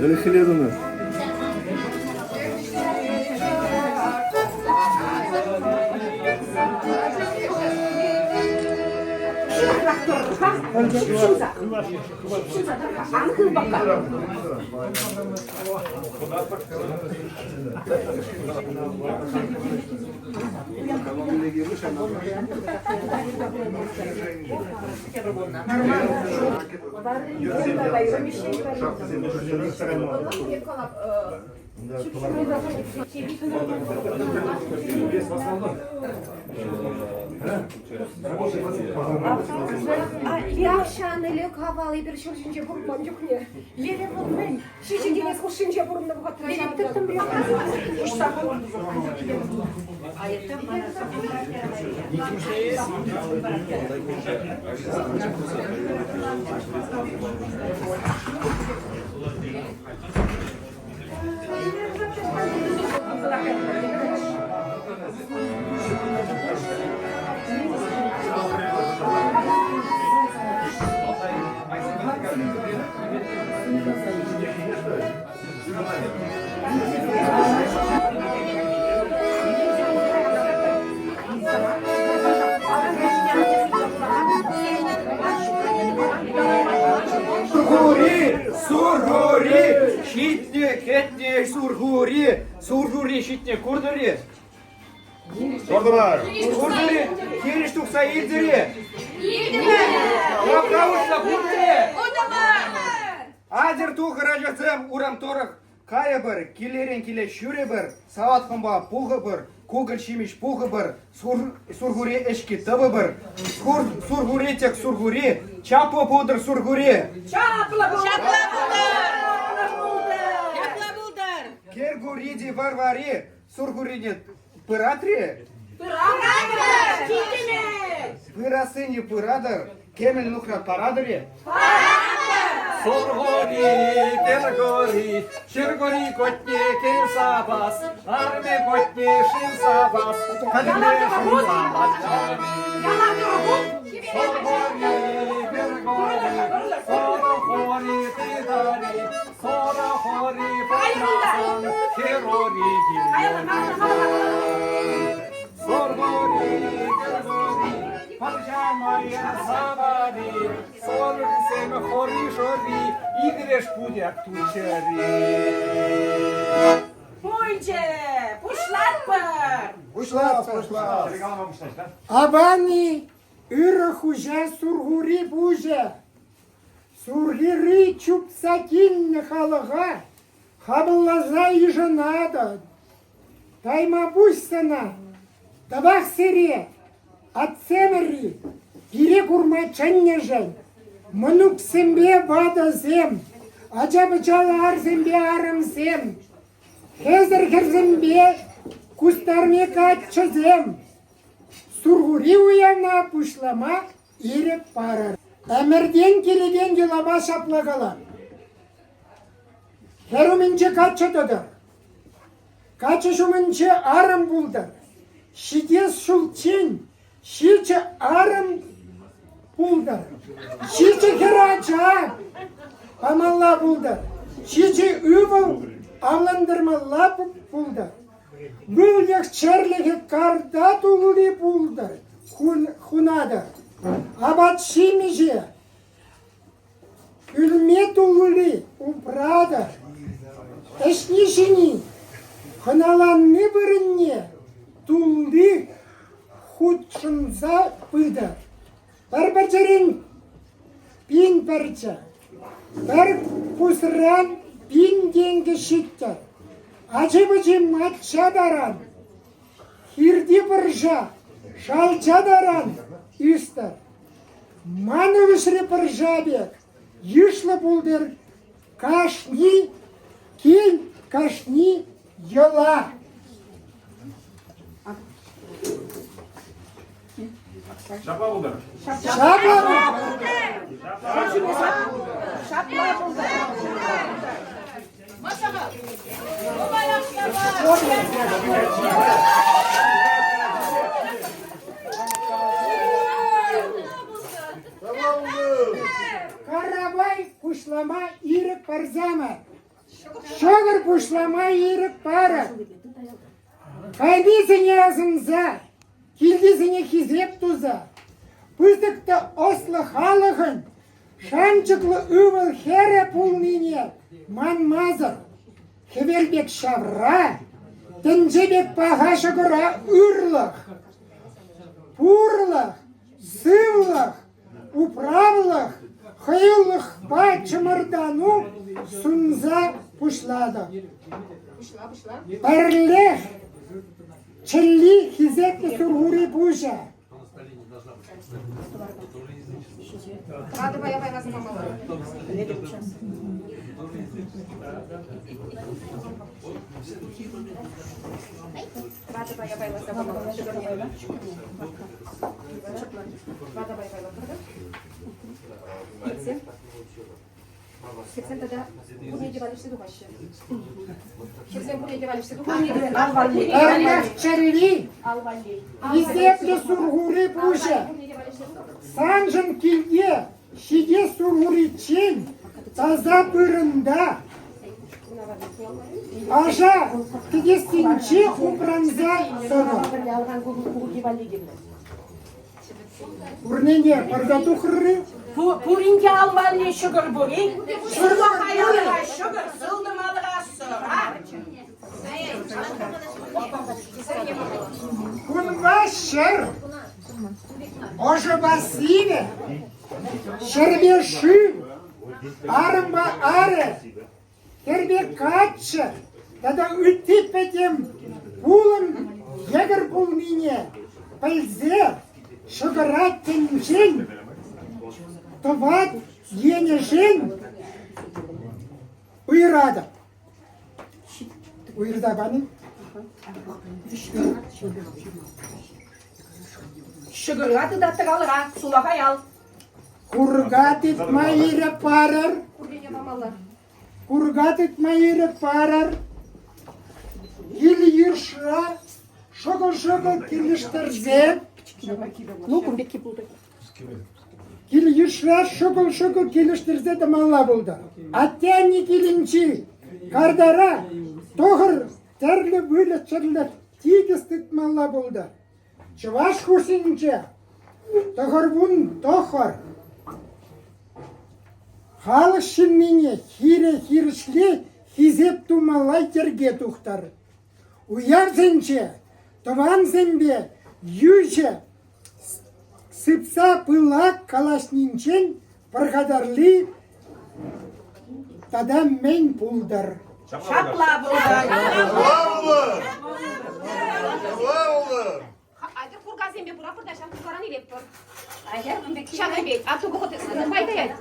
Ӗлӗкхиле тунӑ. Яшан ӗлӗк авал эпир ҫул ҫинче пурӑнман чухне Лере вӑл мӗн? Ҫичӗ тинӗс хушшинче пурӑннӑ вӑхӑтра тӗттӗмре пуҫса Сурхури, Сурхури, ҫитнӗ кӗтнӗ Сурхури, Сурхури ҫитнӗ куртӑр-и? Куртӑмӑр. Куртӑр-и? Хирӗҫ тухса илтӗр-и? Лапка уҫса куртӑр-и? Атьӑр тухӑр, ачасем, урам тӑрӑх кайӑпӑр, килӗрен киле ҫӳрӗпӗр, салат хӑмпа пухӑпӑр, кукӑль ҫимӗҫ пухӑпӑр, сурхури ӗҫки тӑвӑпӑр, сурхури тӗк сурхури, чаплӑ пултӑр сурхури! Чаплӑ пултӑр! Чаплӑ пултӑр! Кӗркури те Варвари сурхурине пыратри? Пыратӑр! Килтӗмӗр! Пырассине пыратӑр, кӗмӗл нухрат паратӑр-и? Сургори, Кӗркори, Ҫӗркори котне кӗл сапас, армӗ котне шыв сапас, кӗлме шыв сапас. Сургори, Кӗркори, Сорохори тытари, Сорохори пӑрасан, Херори килмесен. Сургори, Кӗркори, Пӑрҫа мая савари, Сорсем хори-шори, икӗреш путек туччӑри. Пулчӗ! Пуҫлатпӑр! Пуҫлатпӑр, пуҫлатпӑр. Аван-и, ырӑ хуҫа Сурхури пуҫӗ! Сурхири чупса килнӗ халӑха хапӑлласа йышӑнатӑн. Тайма пуҫ сана, тавах сире, атьсемӗр-и, пире курма чӗннӗшӗн. Мӑнуксемпе ватӑсем, ача-пӑчаллӑ арсемпе арӑмсем, хӗсӗр хӗрсемпе кустарми каччӑсем Сурхури уявна пуҫлама ирӗк парӑр. Ӗмӗртен килекен йӑлапа ҫапла калам. Хӗр умӗнче каччӑ тӑтӑр. Каччӑ ҫумӗнче арӑм пултӑр. Ҫитес ҫулччен ҫичӗ арӑм пултӑр. Ҫичӗ хӗр ача памалла пултӑр. Ҫичӗ ывӑл авлантармалла пултӑр. Выльӑх-чӗрлӗхӗ карта тулли пултӑр, хунатӑр. Апат-ҫимӗҫе Пӳлме тулли упратӑр, ӗҫни-ҫини, хӑналанни вырӑнне тулли хутшӑнса пытӑр. Пӗр пӗрчӗрен пин пӗрчӗ, пӗр пусран пин тенкӗ ҫиттӗр. Ачи-пӑчи мачча таран, хирти пӑрҫа шалча таран ӳстӗр. Ман ывӑҫри пӑрҫа пек йышлӑ пултӑр кашни кил, кашни йӑла. Ҫапла пултӑр. Ҫапла пултӑр. Ҫапла пултӑр. Каравай пуҫлама ирӗк парсамӑр. Ҫӑкӑр пуҫлама ирӗк парӑр. Кайнисене асӑнса, килтисене хисеп туса, пысӑк та ӑслӑ халӑхӑн Шанчӑклӑ ывӑл-хӗрӗ пулнине манмасӑр хӗвел пек ҫавра, тӗнче пек паха ҫӑкӑра ырлӑх, пурлӑх, сывлӑх, управлӑх, хӑюлӑхпа чӑмӑртану сунса пуҫлатӑп. Пӗрлех чӗлли хисеплӗ Сурхури пуҫӗ. Тӑватӑ пая пайласа памалла. Тӑватӑ пая пайласа памалла. Тӑватӑ пая пайлатпӑр та. Хӗрсем. Хӗрсем тата пурне те валеҫсе тухаҫҫӗ. Хӗрсем пурне те валеҫсе тухаҫҫӗ. Пӗрлех чӗрри, хисеплӗ Сурхури пуҫӗ. Саншӑн килте ҫитес Сурхуриччен таса вырӑнта аша кӗтессинче упранса тӑнӑ. Пурнене парса тухрӑр-и? Пурин те ал валли ҫӑкӑр пур-и? Сулахай алӑра ҫӑкӑр, сылтӑм алӑра сӑра. Кунпа ҫӗр, ӑшӑпа сивӗ, ҫӗрпе шыв, арӑмпа арӗ, Хӗрпе каччӑ тата ытти пӗтӗм пулӑм йӗкӗр пулнине пӗлсе ҫӑкӑра тӗнчен тӑват енӗшӗн уйӑратӑп. Уйӑрса панӑ. Ҫӑкӑра тытаттӑр алӑра, сулахай ал. Курка тытма ирӗк парӑр. Куркине памалла. Курка тытма ирӗк парӑр. Кил-йышра шӑкӑл-шӑкӑл килӗштерсе Лукум пекки пултӑр. Кил-йышра шӑкӑл-шӑкӑл килӗштерсе тӑмалла пултӑр. Атте-анне килӗнчи картара тӑхӑр тӗрлӗ выльӑх-чӗрлӗх тикӗс тытмалла пултӑр. Чӑваш хушшинче 99 халӑх ҫыннине хире-хирӗҫле хисеп тумалла йӗрке тухтӑр. Уявсенче тӑвансемпе йӳҫӗ сыпса пылак калаҫнинчен пархатарли тата мӗн пултӑр? Ҫапла пултӑр. Ҫапла пултӑр. Ҫапла пултӑр. Атьӑр куркасемпе пуратпӑр та ҫав куркаран илетпӗр. Ҫакӑн пек. А ту вӑхӑт нумай таять.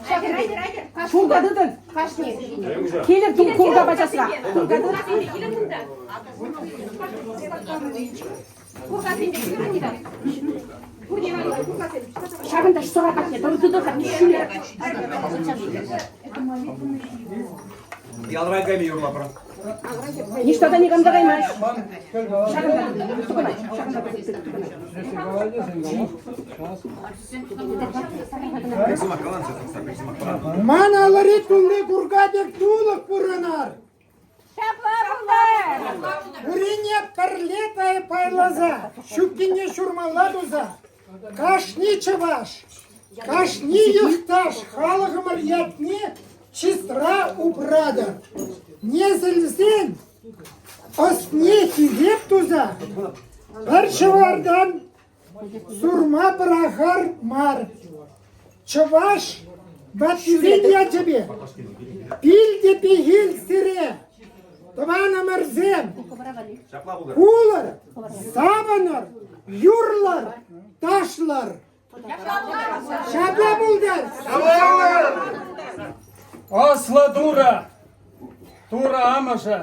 Ҫакӑн пек. Курка тытӑр. Кашни. Килӗр курка пачасра. Курка тытӑр. Килӗр кунта. Куркасемпе килӗр кунта. Пурне валли куркасем. Ҫакӑнта сӑра патне тӑр тытӑр-ха, ҫӳле. Ялра кайми юрлапӑр. Ниҫта та никам та каймасть. Ҫакӑнта тупӑнать. Ҫакӑнта тупӑнать. Ман алӑри тулли курка пек тулӑх пурӑнар. Ҫапла пултӑр! Пурине пӗрле пайласа, ҫуккине ҫурмалла туса, кашни чӑваш, кашни йӑхташ халӑхӑмӑр ятне чысра упратӑр. Несӗлсен ӑсне хисеп туса пӗр ҫӑвартан Сурма пӑрахар мар. Чӑваш ваттисен ячӗпе пил те пехил сире, тӑванӑмӑрсем, кулӑр, савӑнӑр, юрлӑр, ташлӑр. Ҫапла пултӑр! Аслӑ Турӑ, Турӑ амӑшӗ,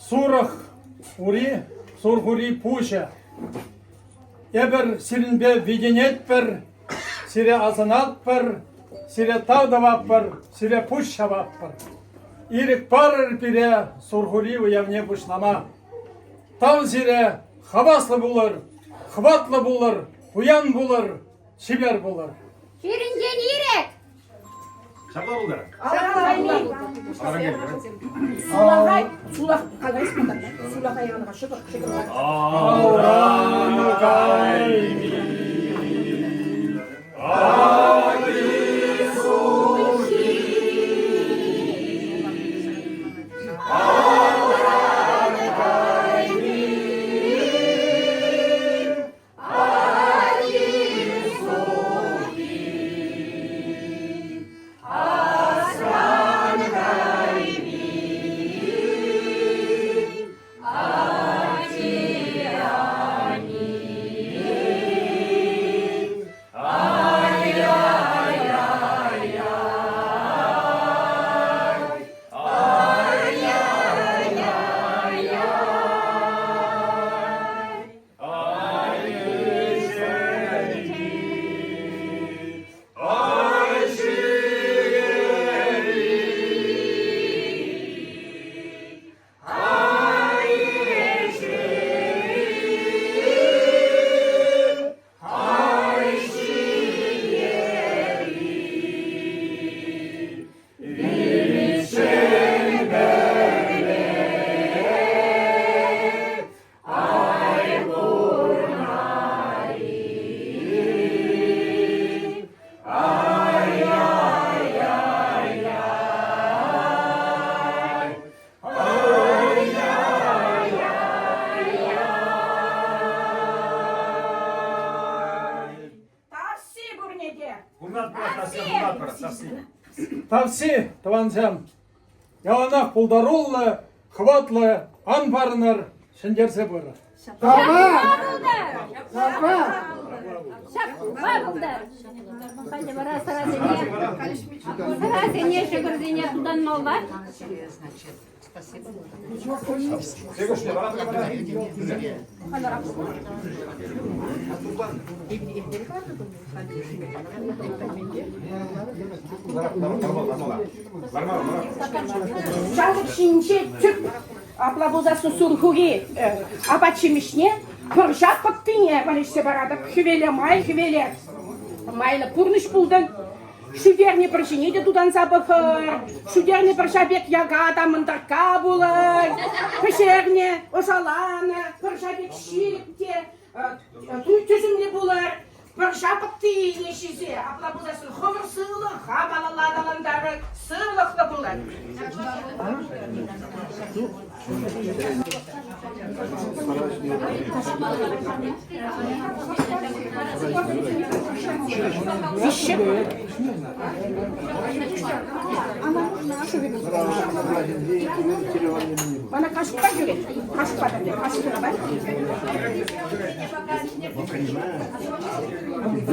сурӑх ури, сурхури пуҫӗ. Эпир сирӗнпе витӗнетпӗр, сире асӑнатпӑр, сире тав тӑватпӑр, сире пуҫ ҫаватпӑр. Ирӗк парӑр пире сурхури уявне пуҫлама. Тав сире, хаваслӑ пулӑр, хӑватлӑ пулӑр, пуян пулӑр, чипер пулӑр. Пирӗнтен ирӗк! Ҫапла пултӑр. Сулахай, сулах, калас сулахай янӑ шӑпӑр, шӑпӑр. Алран кайми, Тавси пурне те! Тавси, тӑвансем, яланах пултаруллӑ, хӑватлӑ ан парӑнӑр, ҫӗнтерсе пырӑр. Тава! Тава! Ҫапла пултӑр! Халӗ вара сӑрасене, сӑрасене, ҫӑкӑрсене тутанмалла. Чашӑк ҫинче тӗп апла пулсассӑн сурхури апат-ҫимӗҫне пӑрҫа пӑттине валеҫсе паратӑп. Хӗвеле май, хӗвеле майлӑ пурнӑҫ пултӑн. Шӳтернӗ пӑрҫине те тутанса пӑхӑр. Шӳтернӗ пӑрҫа пек яка та мӑнтӑркка пулать. Пӗҫернӗ, ӑшаланӑ пӑрҫа пек ҫирӗп те тӳсӗмлӗ пулӑр. Пӑрҫа пӑттине ҫисе, апла пулсассӑн хӑвӑр сывлӑха малалла аталантарӑр, сывлӑхлӑ пулӑр. Мана кашӑкпа ҫӳрет. Кашӑкпа пӗрле. Кашӑкпа.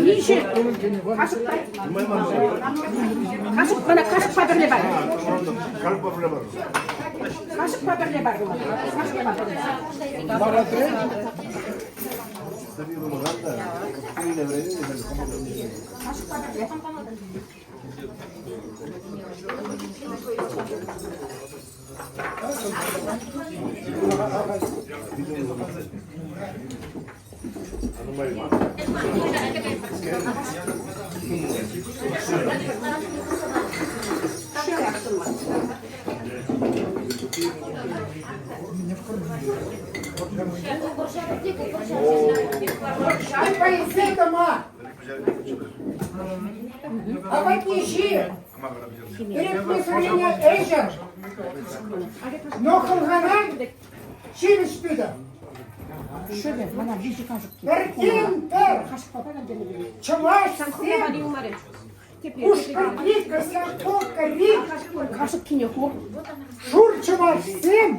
Виҫӗ. Кашӑкпа. Кашӑк мана кашӑкпа пӗрле пар. Кашӑкпа пӗрле пар. Кашӑкпа пӗрле пар. Кашӑкпа пӗрле. Пӗлсе тӑма! Апатне ҫи! Ирӗкне сӑрине ӗҫӗр! Но хӑлхана ҫимӗҫ тытӑр! Пӗртен-пӗр чӑвашсем Пушкӑртри Косяковкӑри шур чӑвашсем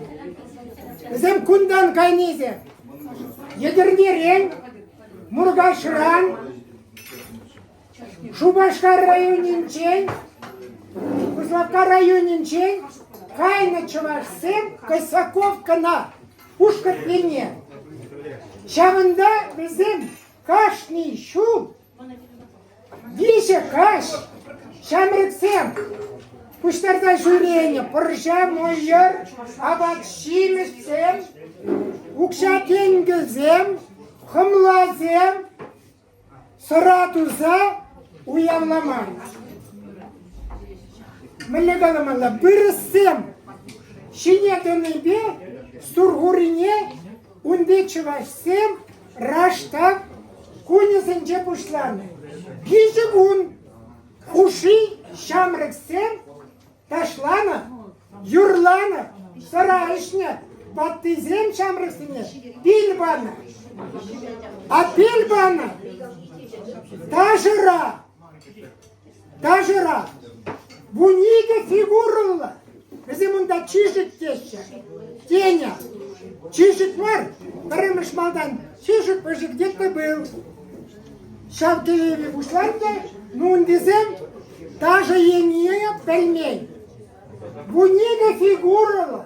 вӗсем кунтан кайнисем. Етӗрнерен, Муркашран, Шупашкар районӗнчен, Куславкка районӗнчен кайнӑ чӑвашсем Косаковкӑна, Пушкӑрт енне. Ҫавӑнта вӗсем кашни ҫул Виҫӗ каҫ ҫамрӑксем пуҫтарса ҫӳренӗ пӑрҫа, мӑйӑр, апат-ҫимӗҫсем, укҫа-тенкӗсем, хӑмласем, сӑра туса уявламан. Мӗнле каламалла, вырӑссем ҫине тӑнипе Сурхурине Унти чӑвашсем раштав кунӗсенче пуҫланӑ. Виҫӗ кун хушши ҫамрӑксем ташланӑ, юрланӑ, сӑра ӗҫнӗ, ваттисем ҫамрӑксене пил панӑ. А пил панӑ ташӑра, ташӑра 12 фигурӑллӑ Вӗсем унта чишӗк теҫҫӗ. Теня. Чишӗк мар, пӗрремӗш малтан чишӗк пӗчӗк где-то был. Ҫав кӗвӗ пуҫланнӑ, ну унтисем ташӑ енне пӗлмен. Вуникӗ фигурӑллӑ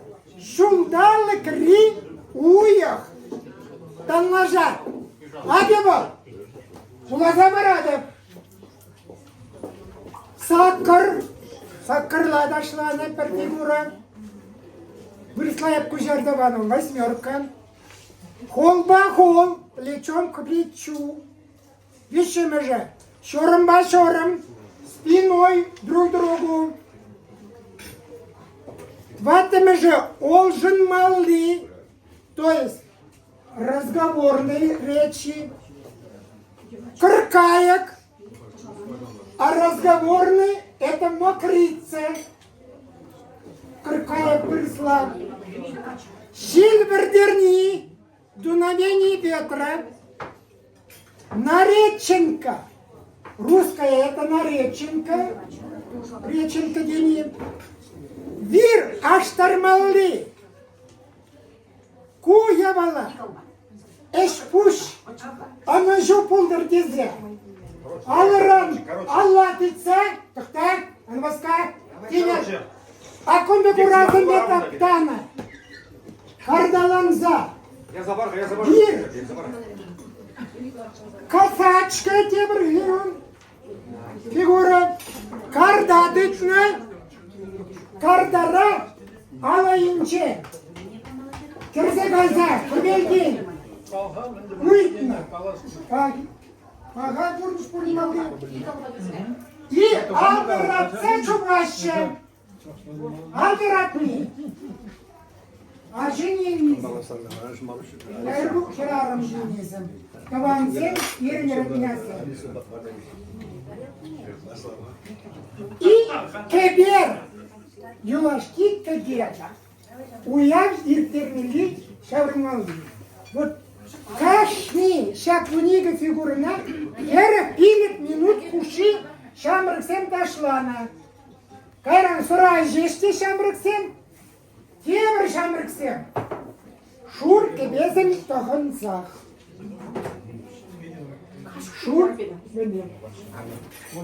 ҫулталӑкри уйӑх танлашать. Акӑ вӑл. Вуласа паратӑп. Саккӑр, саккӑрла ташланӑ пӗр фигура. Вырӑсла эп куҫарса панӑ восьмерка. Холпа хол, плечом к плечу. Виҫҫӗмӗшӗ ҫурӑмпа ҫурӑм, спиной друг другу. Тӑваттӑмӗшӗ олшӑнмалли, то есть разговорные речи. Кӑркайӑк, а разговорный это мокрица. Кӑркайӑк вырӑсла. Ҫил вӗртерни, дуновение ветра. Нареченко. Русская это Нареченко. Реченко тени. Вир аштармалли. Ку япала ӗҫ-пуҫ ӑнӑҫу пултӑр тесе алӑран алла тытса тӑхта, ан васка, тинӗ. А кун пек урасемпе таптанӑ, карталанса. Вир, косачка тепӗр фигура, карта тытнӑ, картара алӑ кӗрсе кайса хӗвелтен ыйтнӑ. Паха пурнӑҫ пурӑнмалли. И алтӑратса чупаҫҫӗ. Алтӑратни. Арҫын еннисем, хӗрарӑм еннисем, тӑвансем, пирӗн князьсем. И кӗпер, юлашки кӗпер, уяв ирттермелли ҫаврӑнмалли. Вот кашни ҫак 12 фигурӑна 45 минут хушши ҫамрӑксем ташланӑ. Кайран сӑра ӗҫеҫ те ҫамрӑксем, Тепӗр ҫамрӑксем шур кӗпесем тӑхӑнсах. Шур кӗпе.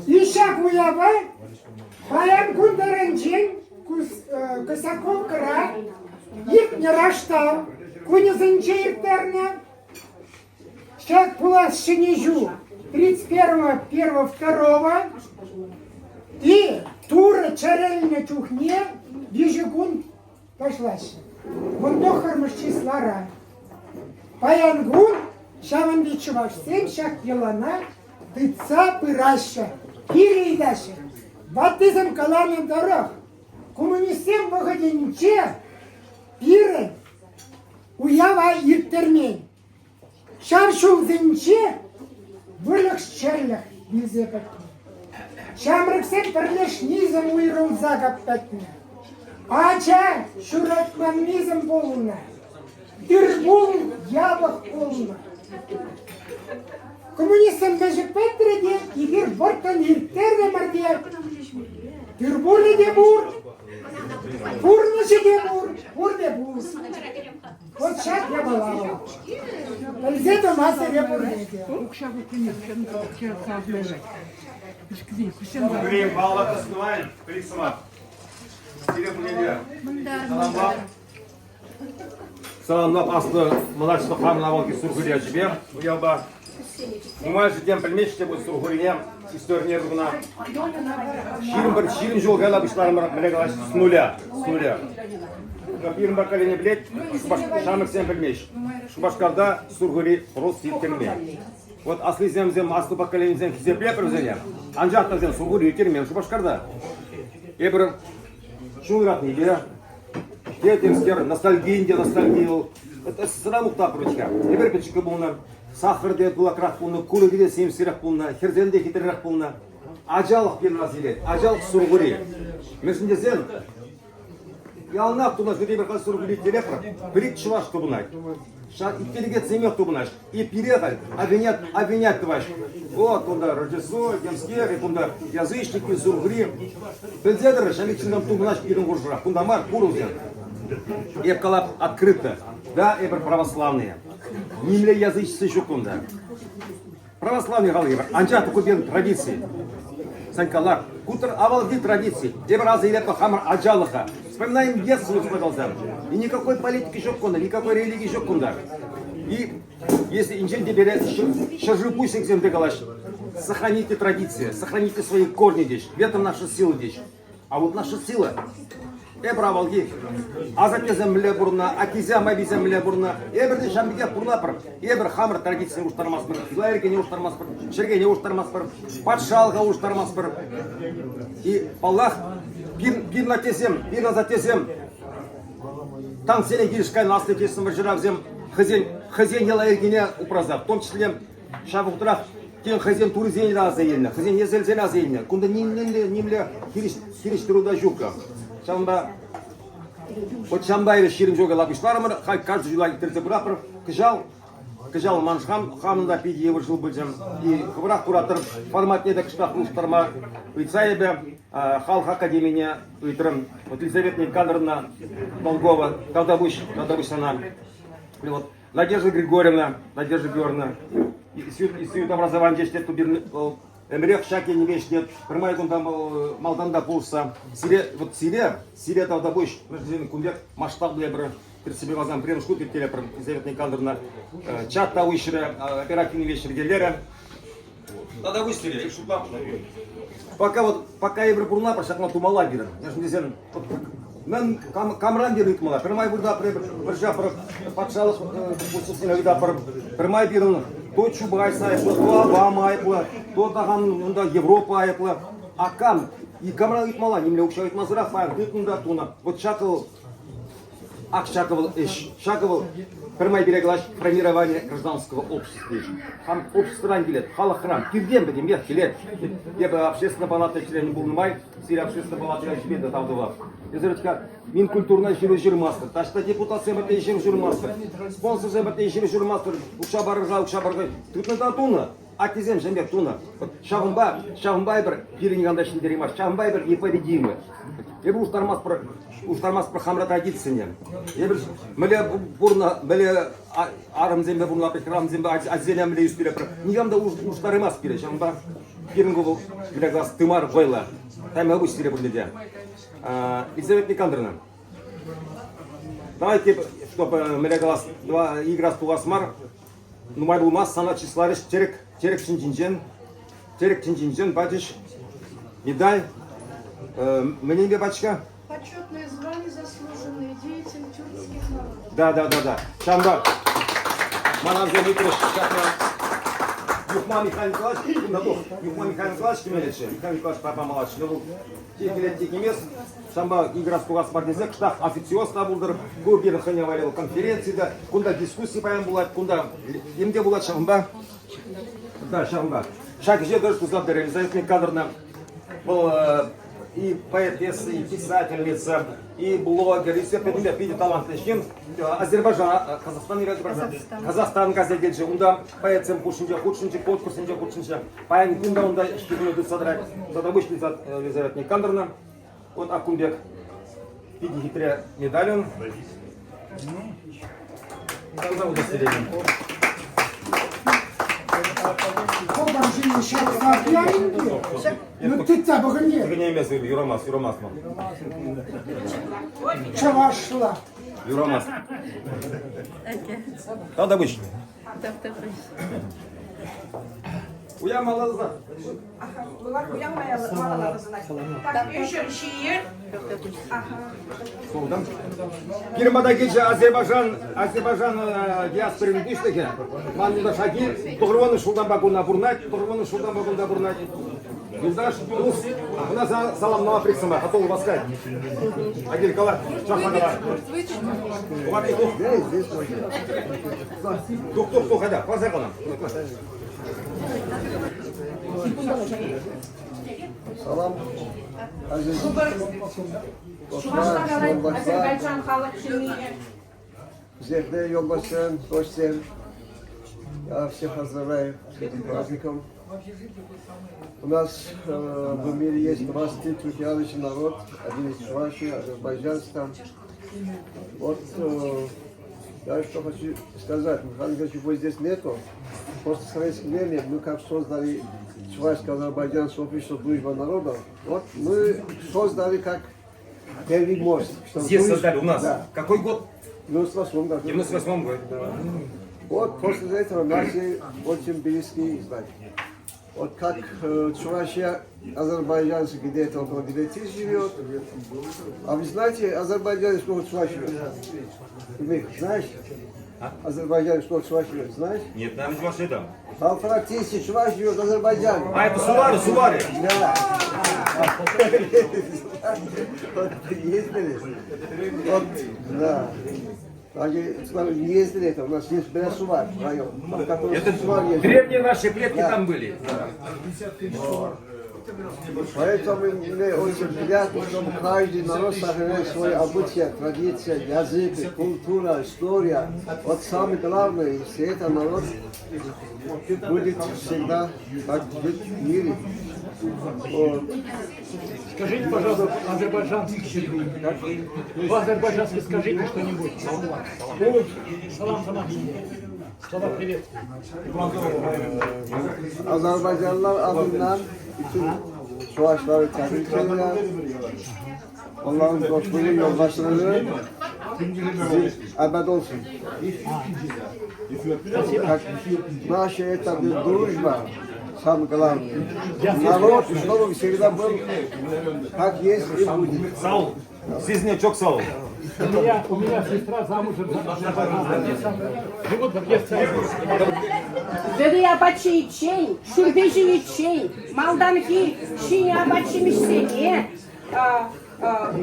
И ҫак уява паян кун тӑрӑнчен Косяковкӑра иртнӗ раштав кунӗсенче ирттернӗ. Ҫак пулас ҫӗнӗ ҫул 31 первого второго и Турӑ чӗрӗлнӗ чухне виҫӗ кун ташлаҫҫӗ. Вунтӑххӑрмӗш числара. Паян кун ҫавӑн пек чӑвашсем ҫак йӑлана тытса пыраҫҫӗ, пире ыйтаҫҫӗ. Ваттисем каланӑ тӑрӑх, коммунистсем вӑхӑтӗнче пирӗн уява ирттермен. Ҫав ҫулсенче выльӑх-чӗрлӗх вилсе пӗтнӗ. Ҫамрӑксем пӗрлешнисем уйрӑлса пӗтнӗ. Ача ҫуратманнисем пулнӑ. Тыр-пул япӑх пулнӑ. Коммунистсем вӗҫӗ пӗтрӗ те эпир вӑрттӑн ирттертӗмӗр те тыр-пулӗ те пур, пурнӑҫӗ те пур, пурте пур. Вот ҫак япала вӑл. Пӗлсе тӑма сире пурне те. Сурхури паллӑ тӑснӑвай пӗр сӑмах. Сире пурне саламлап. Саламлап аслӑ мӑнаҫлӑ хамӑн авалхи Сурхури ячӗпе уявпа. Нумай ҫӗртен пӗлмеҫҫӗ те пуль Сурхурине, историне кӑна. 21 20 ҫул каялла пуҫларӑмӑр, мӗнле калаҫ, с нуля, с нуля. Пирӗн поколени пӗлет, ҫамрӑксем пӗлмеҫ. Шупашкарта Сурхури просто ирттермен. Вот аслисемсем, аслӑ поколенисем хисеплетпӗр вӗсене. Анчах та вӗсем Сурхури ирттермен Шупашкарта. Эпир чун ыратнипе, те темскер, ностальгин те ностальги вӑл. СССРа мухтап вӗт-ха. Эпир пӗчӗккӗ пулнӑ, сахӑр те пылакрах пулнӑ, курӑкӗ те симӗсрех пулнӑ, хӗрсем те хитререх пулнӑ. Ачалӑх пирӗн аса илет, ачалӑх Сурхури. Мӗншӗн тесен яланах тунӑ ҫути пӗр Сурхури терепӗр, пӗрик чӑваш тупӑнать. Ҫак интеллигентсемех тупӑнаҫ. И пире халь обвинять, обвинять тӑваҫ. Вот кунта Рождество, темскер, кунта язычники, Сурхури. Пӗлсе тӑрӑр, ҫав ҫынсем тупӑнаҫ пирӗн хушӑра. Кунта мар, пур вӗсем. Эп калап открыто. Да, эпир православные. Нимле язычество ҫук кунта. Православный халӑх эпир, анчах та ку пирӗн традици. Санькалар, ку авалхи традици. Тепӗр аса илетпӗр хамӑр ачалӑха. Вспоминаем детство воспитался. И никакой политики ҫук кунта, никакой религии ҫук кунта. И если инҫен те бере ҫӗршыв пуҫлӑхӗсем те калаҫ, сохраните традиции, сохраните свои корни теҫ, в этом наша сила теҫ. А вот наша сила Эпир авалхи асаттесем мӗнле пурӑннӑ, аттисем, аписем мӗнле пурӑннӑ, эпир те ҫавӑн пекех пурӑнатпӑр. Эпир хамӑр традицие улӑштармастпӑр, йӑла-йӗркене улӑштармастпӑр, чӗлхене улӑштармастпӑр, патшалӑха улӑштармастпӑр. И, паллах, пирӗн аттесем, пирӗн асаттесем танксене хирӗҫ кайнӑ Аслӑ Отечественнӑй вӑрҫӑра вӗсем хӑйсен хӑйсен йӑла-йӗркине упраса, в том числе ҫав вӑхӑтрах тен хӑйсен турисене те аса илнӗ, хӑйсен несӗлсене аса илнӗ. Кунта нимле нимле хирӗҫ хирӗҫ та ҫук. Ҫавӑнпа вот ҫавӑнпа эпир 20 ҫул кала пуҫларӑмӑр, халь каждый ҫула ирттерсе пыратпӑр. Кӑҫал кӑҫал ман хам хамӑн та питӗ йывӑр ҫул пулчӗ. И хӑвӑрах куратӑр, форматне те кӑштах улӑштарма ыйтса эпӗ халӑх академине ыйтрӑм. Вот Елизавета Никандровна Долгова, тавтапуҫ, тавтапуҫ сана. Вот Надежда Григорьевна, Надежда Григорьевна, институт образования ӗҫлет пирӗн вӑл ӗмӗрех ҫак енӗпе ӗҫлет. Пӗрмай кунта малтан та пулӑшса. Сире, вот сире, сире тавтапуҫ, мӗншӗн кун пек масштаблӑ пӗр тӗрӗссипе каласан пӗрремӗш хут ирттеретпӗр Елизавета Никандровна. Чат та уҫрӗ, оперативный вещь йӗркелерӗ. Тавтапуҫ сире, шутлап. Пока вот, пока эпир пурӑнатпӑр, ҫакна тумалла пирӗн. Мӗншӗн тесен Мӗн камран пир ыйтмалла? Пӗрмай выртатпӑр эпир, вӑрҫа патшалӑх пуҫлӑхсене ыйтатпӑр. Пӗрмай пирӗн то Чубайс айӑплӑ, то Обама айӑплӑ, то тахан унта Европа айӑплӑ. А кам? И камран ыйтмалла? Нимле укҫа ыйтмасӑрах паян тытнӑ та тунӑ. Вот ҫакӑ вӑл Ак ҫакӑ вӑл ӗҫ. Ҫакӑ вӑл пӗрмай пире калаҫ формирование гражданского общества. Хам обществӑран килет, халӑхран, пиртен пӗтӗмпех килет. Эпӗ общественная палата членӗ пулнӑ май сире общественная палата ячӗпе те тав тӑвап. Эсир вӗт-ха Минкультурӑна ҫыру ҫырмастӑр, таҫта депутатсем патне ҫыру ҫырмастӑр, спонсорсем патне ҫыру ҫырмастӑр, укҫа парӑр-ха, укҫа парӑр. Тытнӑ та тунӑ. Аттесем ҫын пек тунӑ. Ҫавӑнпа, ҫавӑнпа эпир пирӗн никам та ҫӗнтереймест. Ҫавӑнпа эпир непобедимы. Эпир улӑштармастпӑр, улӑштармастпӑр хамӑра традицине. Эпир мӗнле пурӑннӑ, мӗнле арӑмсемпе пурӑнатпӑр, хӗрарӑмсемпе ачасене мӗнле ӳстеретпӗр. Никам та улӑштараймасть пире. Ҫавӑнпа пирӗн ку вӑл, мӗнле калас, тымар вӑйлӑ. Тайма пуҫ сире пурне те. Елизавета Никандровна, давайте, чтобы мӗнле калас, игра тухас мар, Нумай пулмасть сана чысларӗҫ тӗрӗк, тӗрӗк тӗнчинчен, тӗрӗк тӗнчинчен пачӗҫ медаль. Мӗнӗнпе пачка? Почетное звание заслуженный деятель тюркских народов. Да, да, да, да. Ҫавӑнпа мана вӗсем ыйтрӗҫ ҫакна Юхма Михаил Николаевич, кунта тух, Юхма Михаил Николаевич темеллеччӗ. Михаил Николаевич папа малашне вӑл те килет, те килмест. Ҫавӑнпа играс курас мар тесе кӑштах официоз та пултӑр. Ку пирӗн хӑйне валли конференци та, кунта дискусси паян пулать, кунта тем те пулать ҫавӑнпа. Да, ҫавӑнпа. Ҫак ӗҫе тӑрӑш туса пӗтерет Никандровна. Вӑл и поэтесса, и писательница, и блогер, и все пӗтӗмпе питӗ талантлӑ ҫын. Азербайджан, Казахстан или Азербайджан? Казахстан кайса килчӗ. Унта поэтсем хушшинче хутшӑнчӗ, конкурссенче хутшӑнчӗ. Паян кун та унта ӗҫ тытса тӑрать. Задобычница Елизавета Никандровна. Вот ак кун пек питӗ хитре медаль ун. Таса удостоверение. Хӑлтан ҫине ҫапса янтӗ. Ну, тытса пӑхӑнне. Тӗкӗнеймес, юрамас, юрамас ман. Чӑвашла. Юрамас. Тата пуҫ. Уя малалла. Пирӗн пата килчӗ Азербайджан, Азербайджан диаспорин пуҫлӑхӗ. Ман юлташ Шакир тӑхӑрвунӑ ҫултанпа кунта пурӑнать, тӑхӑрвунӑ ҫултанпа кунта пурӑнать. Юлташ, тус, ӑна саламлама приксӑма, готов ласкать. Агиль, кала, чахла кала. Тух, тух, тух, тух, айда, класса калам. Salam. Aziz Чӑвашла калать Азербайджан халӑх ҫыннине. Зерде yoldaşlarım, dostlarım. Я всех поздравляю с этим праздником. У нас э, в мире есть 23 тюркоязычный народ, один из чуваши, азербайджанцы там. Вот э, я что хочу сказать, Михаил Николаевич, его здесь нету. После советского времени мы как создали Чувашско-Азербайджанское общество «Дружба народов», вот мы создали как первый мост. Чтобы Здесь друж- создали у нас. Да, Какой год? в 98 году. В 98 году. Вот после этого наши очень близкие знаки. Вот как э, Чувашия, азербайджанцы где-то около 9 тысяч живет. А вы знаете, азербайджанцы сколько чуваш живет? Эмир, знаешь? Азербайджан сколько чуваш живет, знаешь? Нет, наверное, чуваши там. Полтора тысячи чуваш живет в Азербайджане. А, это сувары, сувары. Да. Вот ездили. Вот, да. Они с нами не ездили, это у нас есть Белясувар район, там который Это Сувар ездил. древние наши предки Да. там были. Поэтому мне очень приятно, чтобы каждый народ сохраняет свои обычаи, традиции, язык, культура, история. Вот самое главное, если это народ будет всегда так жить в мире. Вот. Скажите, пожалуйста, азербайджанский. По-азербайджански скажите что-нибудь. Салам, салам. Слова приветствия. Azerbaycanlılar adından bütün Çuvaşları tebrik ederim. Onların dostluğu, yoldaşlığı bizim ebed olsun. Как наша это дружба, самое главное. Народ, чтобы всегда был, как есть и будет. Sağ ol. Siz çok sağ olun. У меня, у меня сестра замужем за азербайджанцем. Живут в Герцеговине. Вӗри апат ҫийиччен, шӳрпе ҫийиччен, малтанхи ҫинӗ апат-ҫимӗҫсене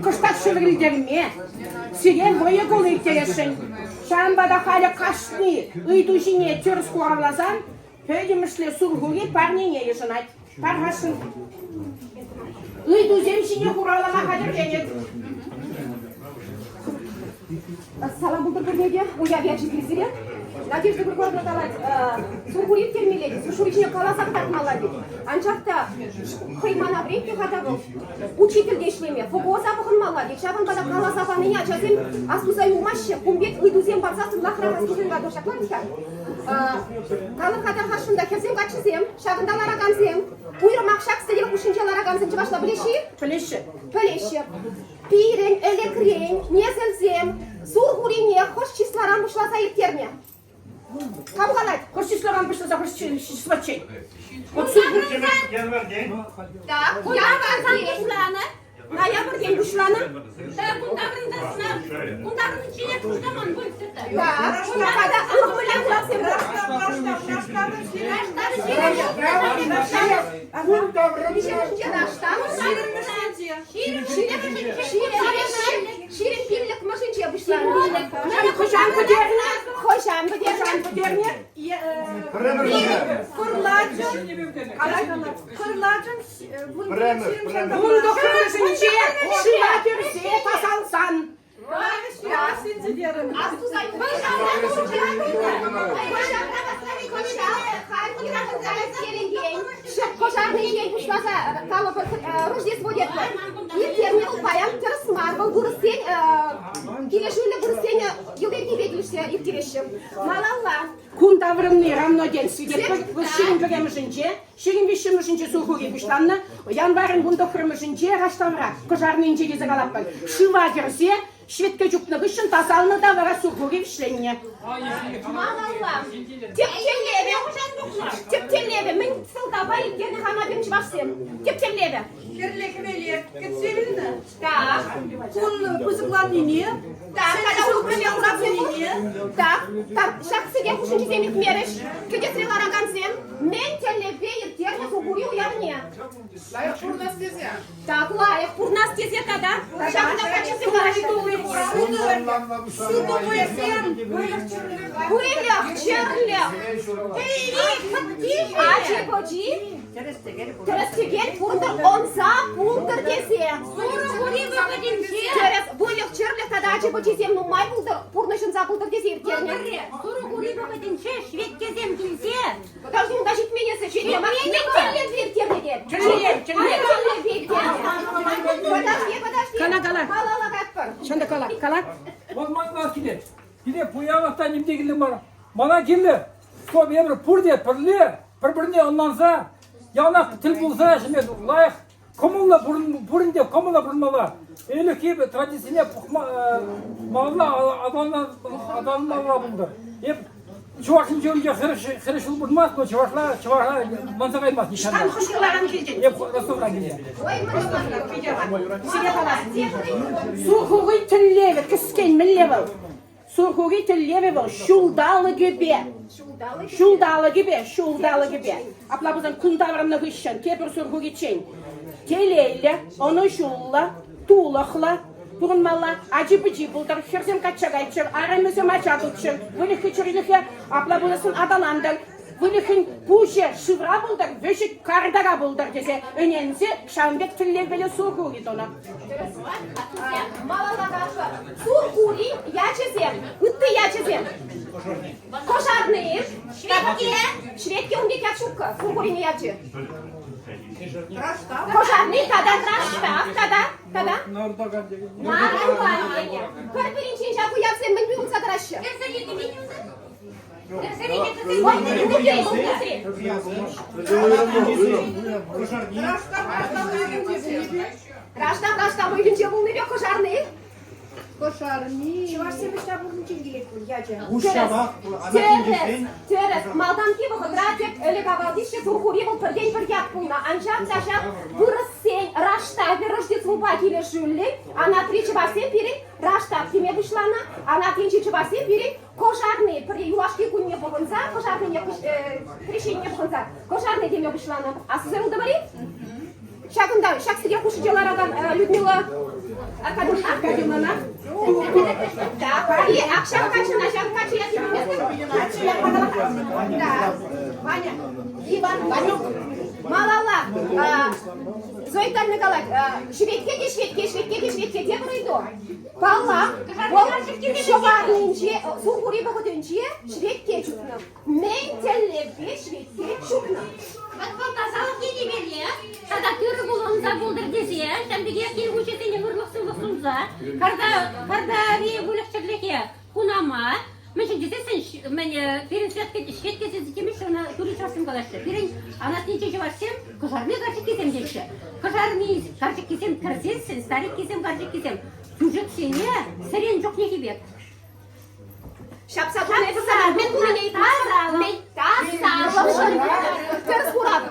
кӑштах шӗвӗрӗлтерме, сире вӑйӑ-кулӑ ирттересшӗн. Ҫавӑнпа та халӗ кашни ыйту ҫине тӗрӗс хуравласан пӗтӗмӗшле Сурхури парнене йышӑнать. Тархасшӑн. Ыйтусем ҫине хуравлама хатӗрленет. Салам пултӑр пурне те, уяв ячӗпе сире. Надежда Григорьевна калать, Сурхури ирттермелле те, Сурхури ҫине каласа кӑтартмалла тет. Анчах та хӑй мана вӗрентнӗ-ха та вӑл. Учительте ӗҫлеме, ФГОСа пӑхӑнмалла тет. Ҫавӑнпа та каласа панине ачасем астуса юлмаҫҫӗ. Кун пек ыйтусем парсассӑн лахрах астусен-ха ҫапла вӗт-ха. Калӑр-ха тархасшӑн та хӗрсем, каччӑсем, ҫакӑнта ларакансем, уйрӑмах ҫак сӗтел хушшинче ларакансем чӑвашла пӗлеҫҫӗ-и? Пӗлеҫҫӗ. Пӗлеҫҫӗ. Пирӗн ӗлӗкрен несӗлсем Сурхурине хӑш числаран пуҫласа ирттернӗ? Кам калать? Хӑш числаран пуҫласа хӑш числаччен? Вот Сурхури Так, январьтен пуҫланӑ. Ноябрьтен пуҫланӑ. Так, тата урӑх мӗнле куравсем пур? Кун таврӑннӑ. Миҫемӗшӗнче раштав? 25-мӗшӗнче пуҫланнӑ. Хӑҫан пӗтернӗ? Хӑҫан пӗтернӗ? Хӑҫан пӗтернӗ? Вунтӑххӑрмӗшӗнче шыва кӗрсе тасалсан. Астуса Кӑшарнинчен пуҫласа калӑпӑр Рождество тетпӗр. Ирттернӗ вӑл паян тӗрӗс мар. Вӑл вырӑссен килӗшӳллӗ вырӑссен йӑли-йӗркипе килӗшсе. ирттереҫҫӗ. Малалла. Кун таврӑнни равноденствие вӑл 21-мӗшӗнче, 23-мӗшӗнче Сурхури пуҫланнӑ, январӗн 19-мӗшӗнче Раштавра, Кӑшарнинче тесе калатпӑр, шыва кӗрсе Ҫветке чупнӑ хыҫҫӑн тасалнӑ та вара Сурхури вӗҫленнӗ. Малалла. Тӗп тӗллевӗ, тӗп тӗллевӗ мӗн сӑлтавпа ирттернӗ хама пӗм чӑвашсем? Тӗп тӗллевӗ. Хӗрлӗ хӗвеле кӗтсе илнӗ. Так. Кун пысӑкланнине. Так, тата урӑх Так, так, ҫак сӗтел хушшинчисем иртмерӗҫ. Кӗтесре ларакансем мӗн тӗллевпе ирттернӗ Сурхури уявне? Лайӑх пурӑнас тесе. Так, лайӑх пурнас тесе тата ҫакна каччӑсем Сутӑ вӑйӑсем, выльӑх-чӗрлӗх. Выльӑх-чӗрлӗх. Ачи-пӑчи тӗрӗс-тӗкел пултӑр, ӑнса пултӑр тесе. Сурхури вӑхӑтӗнче Тӗрӗс выльӑх-чӗрлӗх тата ачи-пӑчисем нумай пултӑр, пурнӑҫ ӑнса пултӑр тесе ирттернӗ. Сурхури вӑхӑтӗнче шведкесем килсе Потому что унта ҫитмен эсӗ, ҫитмен. Мӗн тӗллевпе ирттернӗ те? Тӗллев, тӗллев. Мӗн тӗллевпе ирттернӗ? Подожди, подожди. Кала, кала. Малалла катпӑр. Чӑн кала, кала. Вӑл мана килет. Киле пуянлӑх та ним те кирлӗ мар. Мана кирлӗ, чтоб эпир пурте пӗрле, пӗр-пӗрне ӑнланса, яланах тӗл пулса ӗҫлеме лайӑх, кӑмӑллӑ пурин те кӑмӑллӑ пурӑнмалла. Ӗлӗкхи традицине пӑхма малалла аталанмалла пултӑр. Эп чӑвашсенче унче хӗрӗх ҫул пурӑнмасть, но чӑвашла чӑваша манса каймасть нихҫан та. Ан хӑшкӑларан килтӗн. Эп Ростовран килнӗ. Сире калас. Сурхури тӗллевӗ кӗскен мӗнле вӑл? Сурхури тӗллевӗ вӑл ҫулталӑкӗпе. Ҫулталӑкӗпе, ҫулталӑкӗпе. Апла пулсан кун таврӑннӑ хыҫҫӑн тепӗр сурхуриччен телейлӗ, ӑнӑҫуллӑ, тулӑхлӑ пурӑнмалла. Ачи-пӑчи пултӑр, хӗрсем качча кайччӑр, арӑмӗсем ача туччӑр, выльӑхӗ-чӗрлӗхӗ апла пулассан аталантӑр. Выльӑхӗн пуҫӗ шывра пултӑр, вӗҫӗ картара пултӑр тесе ӗненсе ҫавӑн пек тӗллевпеле сурхури тунӑ. Малалла калаҫма. Сурхури ячӗсем, ытти ячӗсем. Кӑшарни. Шветке. Шветке ун пек ят ҫуккӑ. Сурхурине ячӗ. Кӑшарни тата Раштав тата тата Нардаган текен. Нарӑлан тенӗ. Пӗр-пӗринчен ҫак уявсем мӗнпе уйрӑлса тӑраҫҫӗ? Раштав раштав уйӑхӗнче пулнипе кӑшарни. Кӑшарни. Чӑвашсем ӑҫта пурӑнчен килет пуль ячӗ. Тӗрӗс, тӗрӗс. Малтанхи вӑхӑтра тӗп ӗлӗк-авалхи Сурхури вӑл пӗртен-пӗр ят пулнӑ. Анчах та ҫак вырӑссен раштавӗ Рождествопа килӗшӳллӗн анатри чӑвашсем пирӗн раштав теме пуҫланӑ. Анатринчи чӑвашсем пирӗн Кӑшарни пӗрре юлашки кунне пӑхӑнса, кӑшарнине крещенине пӑхӑнса кӑшарни теме пуҫланӑ. Аслисем ултӑмӑр-и? Ҫакӑнта, ҫак сӗтел хушшинче ларакан Людмила Аркадьевнана. Так, и ак ҫак каччӑна, ҫак каччӑ ятне пӗлместӗп. Да. Ваня, Иван, Ванюк. Малалла. Зоя Витальевна калать, шӗветке те шӗветке, шӗветке те шӗветке тепӗр ыйту. Паллах, вӑл ҫӑварнинче, Сурхури вӑхӑтӗнче шӗветке чупнӑ. Мӗн тӗллевпе шӗветке чупнӑ? Вӑт вӑл тасалӑх енӗпелле тата тырӑ пулӑнса пултӑр тесе, ҫавӑн пекех кил хуҫисене ырлӑх-сывлӑх сунса, карта, картари выльӑх-чӗрлӗхе хунама, мӗншӗн тесессӗн мӗн пирӗн ҫветкесен темеҫҫӗ ӑна тури чӑвашсем калаҫҫӗ. Пирӗн анатнинчи чӑвашсем кӑшарни карчӑккисем теҫҫӗ. Кӑшарни карчӑккисем кӗрсессӗн, стариккисем карчӑккисем тӳшексене сӗрен чухнехи пек. Ҫапса тунӑ эпӗ сана мӗн тунине ыйтмастӑп. Мӗн тасалӑхшӑн тӗрӗс хурав.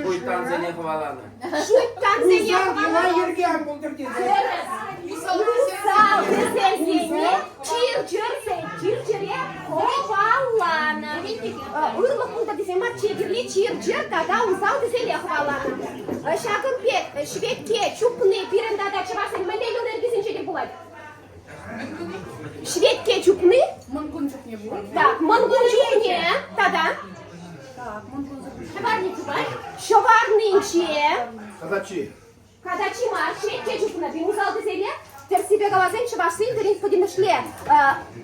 Шуйттансене хӑваланӑ. Шуйттансене хӑваланӑ. Йӗрке ан пултӑр тесе. Тӗрӗс. Усал тӗселсене чир-чӗрсен чир-чӗре хӑваланӑ. Ырлӑх пултӑр тесе мар, чи кирли чир-чӗр тата усал тӗселе хӑваланӑ. Ҫакӑн пек ҫветке чупни пирӗн тата чӑвашсен мӗнле йӑли-йӗркисенче те пулать? Ҫветке чупни? Мӑнкун чухне пулать. Так, мӑнкун чухне тата? Так, мӑнкун Ҫӑварни чупать. Ҫӑварнинче. Катачи. Катачи мар, ҫветке чупнӑ. Пин усал тӗселе тӗрӗссипе каласан чӑвашсен пирӗн пӗтӗмӗшле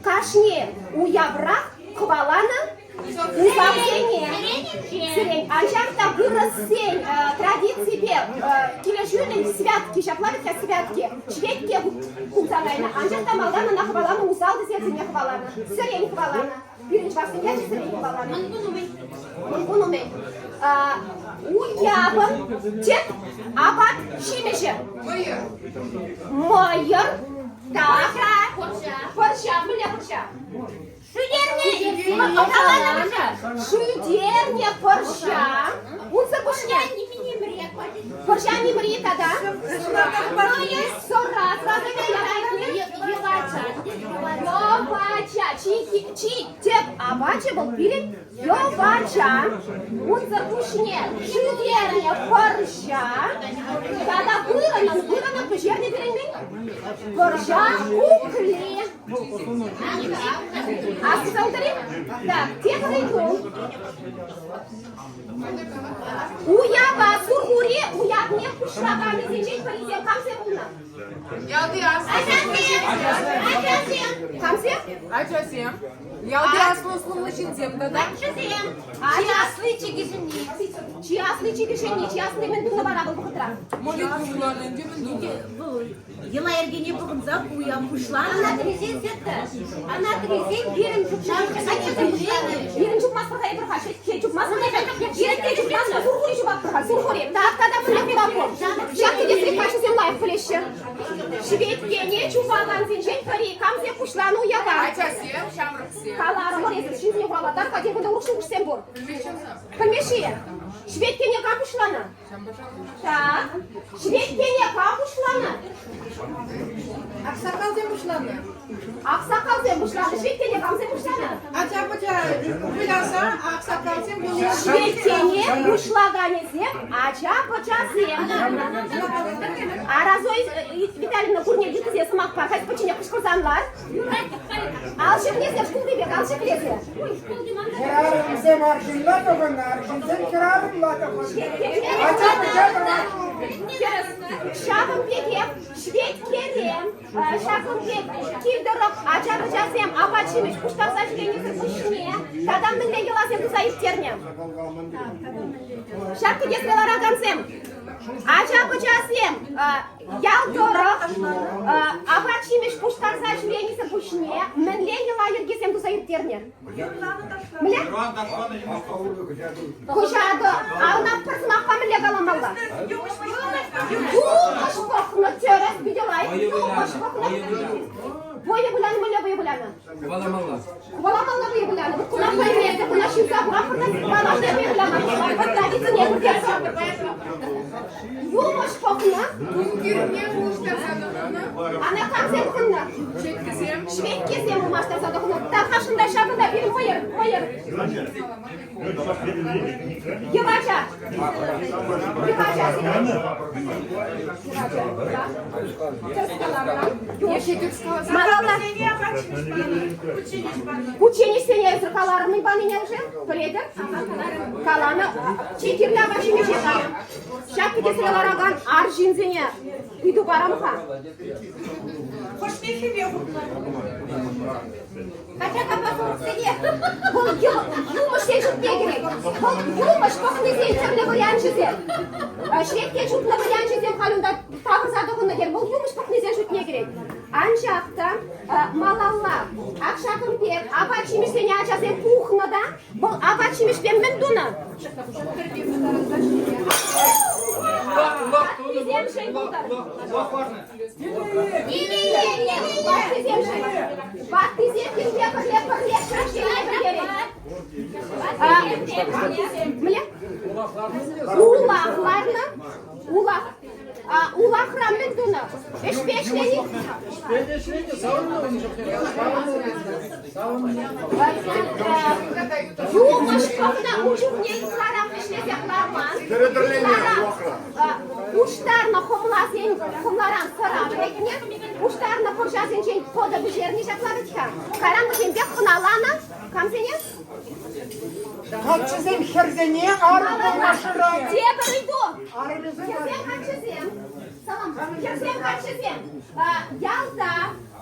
кашни уяврах хӑваланӑ усалсене. Сӗрен. Анчах та вырӑс. Вырӑссен традиципе килӗшӳллӗн святки, ҫапла вӗт-ха святки, ҫветке пулса кайнӑ. Анчах та малтан ӑна хӑваланӑ усал тӗселсене хӑваланӑ, сӗрен хӑваланӑ. Пирӗн чӑвашсен ячӗ сӗрен хӑваланӑ. Мӑнкун умӗн. Мӑнкун умӗн. Уявӑн тӗп апат ҫимӗҫӗ. Мӑйӑр. Мӑйӑр. Так. Пӑрҫа. Пӑрҫа. Мӗнле пӑрҫа? Шӳтернӗ Шӳтернӗ пӑрҫа. Унсӑр пуҫне пӑрҫа нимри тата сӑра Йӑвача. Чи тӗп апачӗ вӑл пирӗн йӑвача. Унсӑр пуҫне шӳтернӗ пӑрҫа тата вырӑнӑн вырӑнӑн пӗҫернӗ пирӗн мӗн? Пӑрҫа кукли. Астӑватӑр-и? Так, тепӗр ыйту. Уява Сурхури уявне пуҫлаканӗсенчен пӗрисем камсем пулнӑ? Ялти аслӑ Ачасем! Ачасем! Камсем? Ачасем. Ялти аслӑ сумлӑ ҫынсем тата. Ачасем! Чи асли, чи кӗҫӗнни. Чи асли, чи кӗҫӗнни, чи асли мӗн тунӑ вара вӑл вӑхӑтра? Молитва вуланӑ ӗнтӗ мӗн тунӑ? Йӑла-йӗркене пӑхӑнса уяв пуҫланӑ. Анатрисен сетка. Анатрисен пирӗн чупман. Пирӗн чупмастпӑр-ха эпир-ха, чупмастпӑр Пирӗн те чупмастпӑр, сурхури чупатпӑр-ха, сурхури. Так, тата мӗнле хула пур? Ҫак кӗтесри каччӑсем лайӑх пӗлеҫҫӗ. Ҫветкене чупакансенчен пӗри камсем пуҫланӑ уява? Ачасем, ҫамрӑксем. Каларӑмӑр эсир, ҫынсене хураллатар-ха, тен кунта урӑх шухӑшсем пур. Пӗлмеҫҫӗ-и? Ҫветкене кам пуҫланӑ? Так, ҫветкене кам пуҫланӑ? Аксакалсем пуҫланӑ. Аксакалсем пуҫланӑ. Ҫветкене камсем пуҫланӑ? Ача-пӑча выляса аксакалсем Ҫветкене пуҫлаканӗсем ача-пӑчасем. Ара Зоя Витальевна пурне йытӑсене сӑмах пар, халь пӗчченех кӑшкӑрса ан лар. Ал ҫӗклесе, шкулти пек ал ҫӗклесе. Хӗрарӑмсем арҫынла тӑхӑннӑ, арҫынсем хӗрарӑмла тӑхӑннӑ. Ача-пӑча тӑвать. Тӗрӗс. Ҫавӑн пекех ҫветкере, ҫакӑн пек кил тӑрӑх ача-пӑчасем апат-ҫимӗҫ пуҫтарса ҫӳренисӗр пуҫне тата мӗнле йӑласем туса ирттернӗ? Ҫак кӗтесре ларакансем, ача-пӑчасем Ял тӑрӑх апат-ҫимӗҫ пуҫтарса ҫӳренисӗр пуҫне мӗнле йӑла-йӗркесем туса ирттернӗ? Мӗнле? Кӑҫатӑ. А ӑна пӗр сӑмахпа мӗнле каламалла? Юмӑҫ пӑхнӑ, тӗрӗс, питӗ лайӑх. Юмӑҫ пӑхнӑ. Вӑйӑ вылянӑ, мӗнле вӑйӑ вылянӑ? Хӑваламалла. Хӑваламалла вӑйӑ вылянӑ. Вот куна пӗлмесӗр, куна ҫырса хуратпӑр та малашне вӑйӑ выляма пуҫлатпӑр. Традицине кӗртетпӗр. Юмӑҫ пӑхнӑ. Тумтирне улӑштарса тӑхӑннӑ. Ана камсем пӑхӑннӑ? Ҫветкесем. Ҫветкесем ылмаштарса тӑхӑннӑ. Тархасшӑн та ҫакӑнта пирӗн мӑйӑр, мӑйӑр. Йӑвача. Йӑвача сире. Йӑвача, да. Тӗрӗс каларӑм. Малалла. Кучченеҫсене эсир каларӑм мӗн панине уже? Пӗлетӗр? Каланӑ. Чи кирлӗ апат-ҫимӗҫе панӑ. Ҫак кӗтесре ларакан арҫынсене ыйту парам-ха. Хӑшне хӗве хупнӑ? Качакапа сурӑхсене вӑл юмӑҫсен шутне кӗрет. Вӑл юмӑҫ пӑхнисен тӗрлӗ варианчӗсем. Ҫветке чупнӑ варианчӗсем халь унта тавӑрса тӑхӑннӑ тер. Вӑл юмӑҫ пӑхнисен шутне кӗрет. Анчах та малалла ак ҫакӑн пек апат-ҫимӗҫсене ачасем пухнӑ та вӑл апат-ҫимӗҫпе мӗн тунӑ? Ваттисемшӗн пултӑр. Ваттисемшӗн. Ваттисем килте пӗрле пӗрле ҫӗре пӗлтерет. Мӗнле? Улах ларнӑ. Улах. Улахра мӗн тунӑ? Ӗҫпе ӗҫлени? Ӗҫпе ӗҫленӗ, савӑннӑ ун чухне. Савӑннӑ. Юмӑҫ пӑхнӑ ун чухне ытларах ӗҫлесех ларман. Пуҫтарнӑ хӑмласен хӑмларан сӑра вӗретнӗ, пуҫтарнӑ пӑрҫасенчен пӑтӑ пӗҫернӗ ҫапла вӗт-ха. Кайран вӗсемпе хӑналанӑ камсене? Каччӑсем хӗрсене арӑм пулма шырать. Тепӗр ыйту. Арӑмӗсем Хӗрсем каччӑсем. Салам. Хӗрсем каччӑсем. Ялта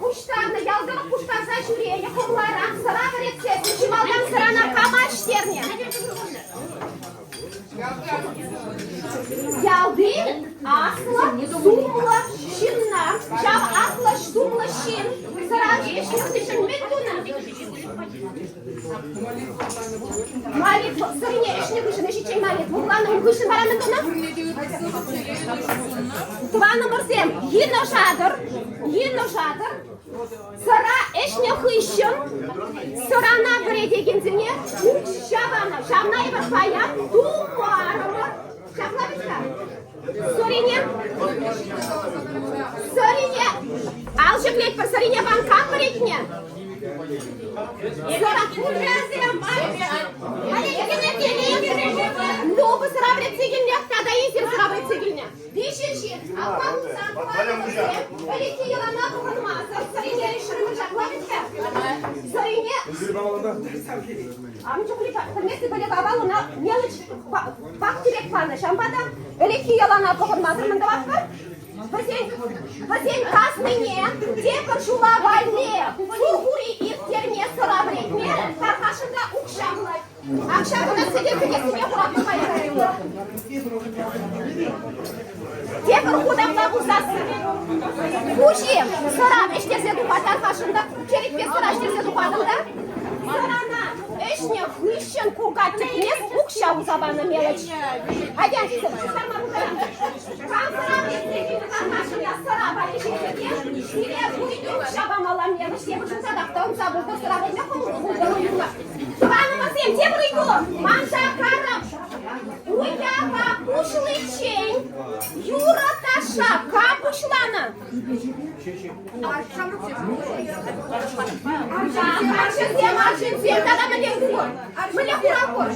пуҫтарнӑ, ял тӑрӑх пуҫтарса ҫӳренӗ хӑмларан сӑра вӗретсе чи малтан сӑрана кама ӗҫтернӗ? Ялти аслӑ сумлӑ ҫынна, ҫав аслӑ сумлӑ ҫын сӑра ӗҫнӗ хыҫҫӑн мӗн тунӑ? Молитва сӑрине ӗҫнӗ хыҫҫӑн ӗҫиччен молитва вуланӑ, ун хыҫҫӑн вара мӗн тунӑ? Тӑванӑмӑрсем, йынӑшатӑр, йынӑшатӑр. Сӑра ӗҫнӗ хыҫҫӑн сӑрана вӗретекенсене укҫа панӑ. Ҫавна эпир паян тумарӑмӑр. Ҫапла вӗт-ха? Сӑрине Сӑрине ал ҫӗклетпӗр, сӑрине банкам вӗретнӗ. Сӑра пуррасем Люба сӑра вӗретсе килнӗ, тата эсир сӑра вӗретсе килнӗ. Виҫӗ ҫын аппа пулсан тӑванӑмӑрсем ӗлӗкхи йӑлана пӑхӑнмасӑр сӑрине ӗҫрӗмӗр ҫапла вӗт-ха. Сӑрине Ам чухлӗ пӗлместӗп пӗлеп авал ӑна мелочь вак-тӗвек панӑ. Ҫавӑнпа та ӗлӗкхи йӑлана пӑхӑнмасӑр мӗн тӑватпӑр? Вӗсен, вӗсен каснине тепӗр ҫула валли сурхури ирттерме сӑра вӗретме тархасшӑн та укҫа пулать. Ак ҫакӑнта сӗтел кӗтессине хуратма кайрӑм. Тепӗр хут апла пулсассӑн. Хуҫи сӑра ӗҫтерсе тухать тархасшӑн та, черетпе сӑра ӗҫтерсе тухатӑн та. Сӑрана ӗҫнӗ хыҫҫӑн курка тӗкмес укҫа уса панӑ мелочь. Атя, сарма пултарам. Кам сӑра вӗретсе килнӗ тархасшӑн та сӑра валеҫеҫҫӗ те, сире пурин укҫа памалла мелочь тепӗр ҫул татах та ӑнса пултӑр сӑра вӗретме хӑвӑр пултӑр. Тӑванӑмӑрсем, тепӗр ыйту. Манса карӑм. Уява пуҫличчен юрӑ-ташша кам пуҫланӑ? Арҫынсем, арҫынсем, тата мӗнле ыйту пур? Мӗнле хурав пур?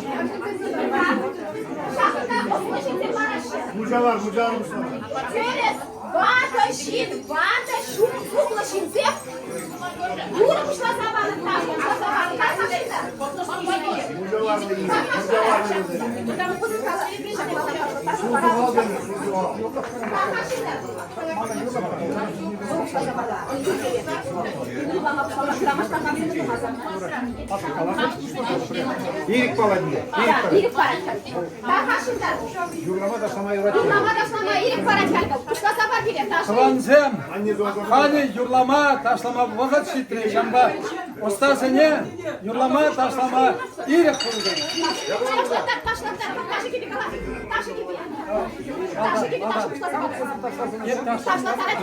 Ҫакӑнта ӑслӑ ҫынсем лараҫҫӗ. Мучалар, мучалар пуҫланӑ. Тӗрӗс, ватӑ ҫын, ватӑ ҫум-сумлӑ ҫынсем юрӑ пуҫласа панӑ, ташӑ пуҫласа панӑ. Ирӗк парать. Ирӗк парать. Юрлама ташлама юрать. Юрлама ташлама ирӗк парать халь вӑл. Пуҫласа пар пире ташши. Тӑвансем, халӗ юрлама ташлама вӑхӑт ҫитрӗ. Ҫавӑнпа ӑстасене юрлама ташлама ирӗк пултӑр. Ташлаттар, ташлаттар, ташӑ кӗпи кала. Ташӑ кӗпи. Ташӑ кӗпи, ташӑ пуҫласа пар. Ташлаттарать.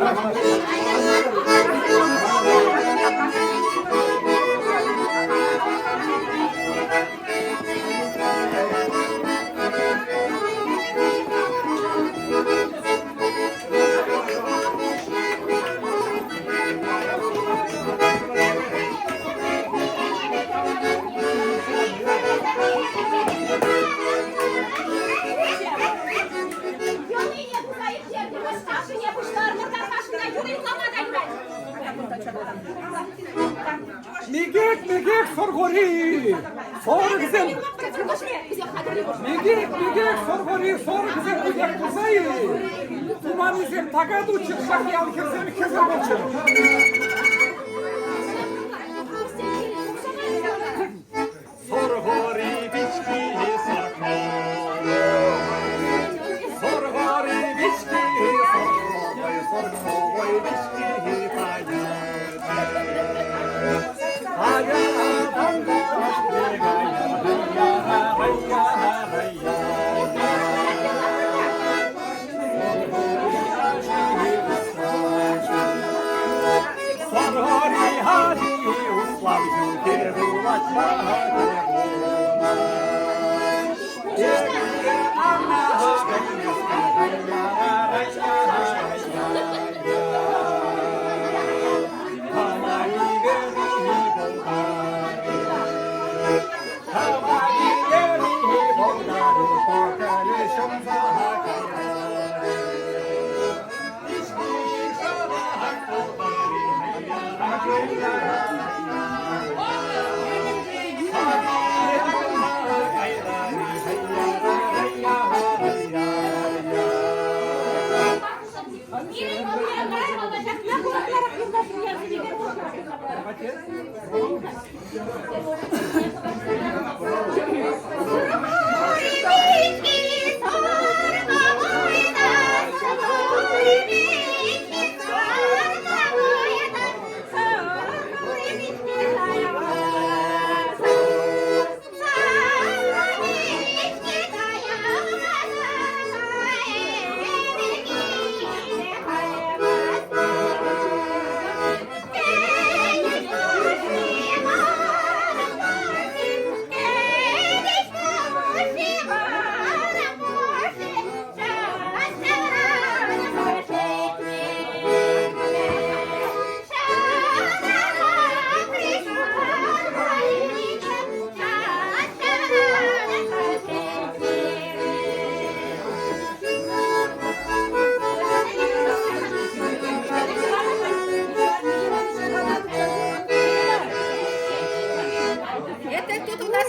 Йӑлине туса ирттернӗ, ташшине пуҫтарнӑ, тархасшӑн юрӑ юрлама та юрать. Микек, микек, сурхури! Сорӑксем! Микек, микек, сурхури, сорӑксем путек туса-и? Туманнисем така туччӑр, ҫак ял хӗрсем хӗсӗр пулччӑр. Сурхури пички соркмовой, Сурхури пички соркмовой, Соркмовой пички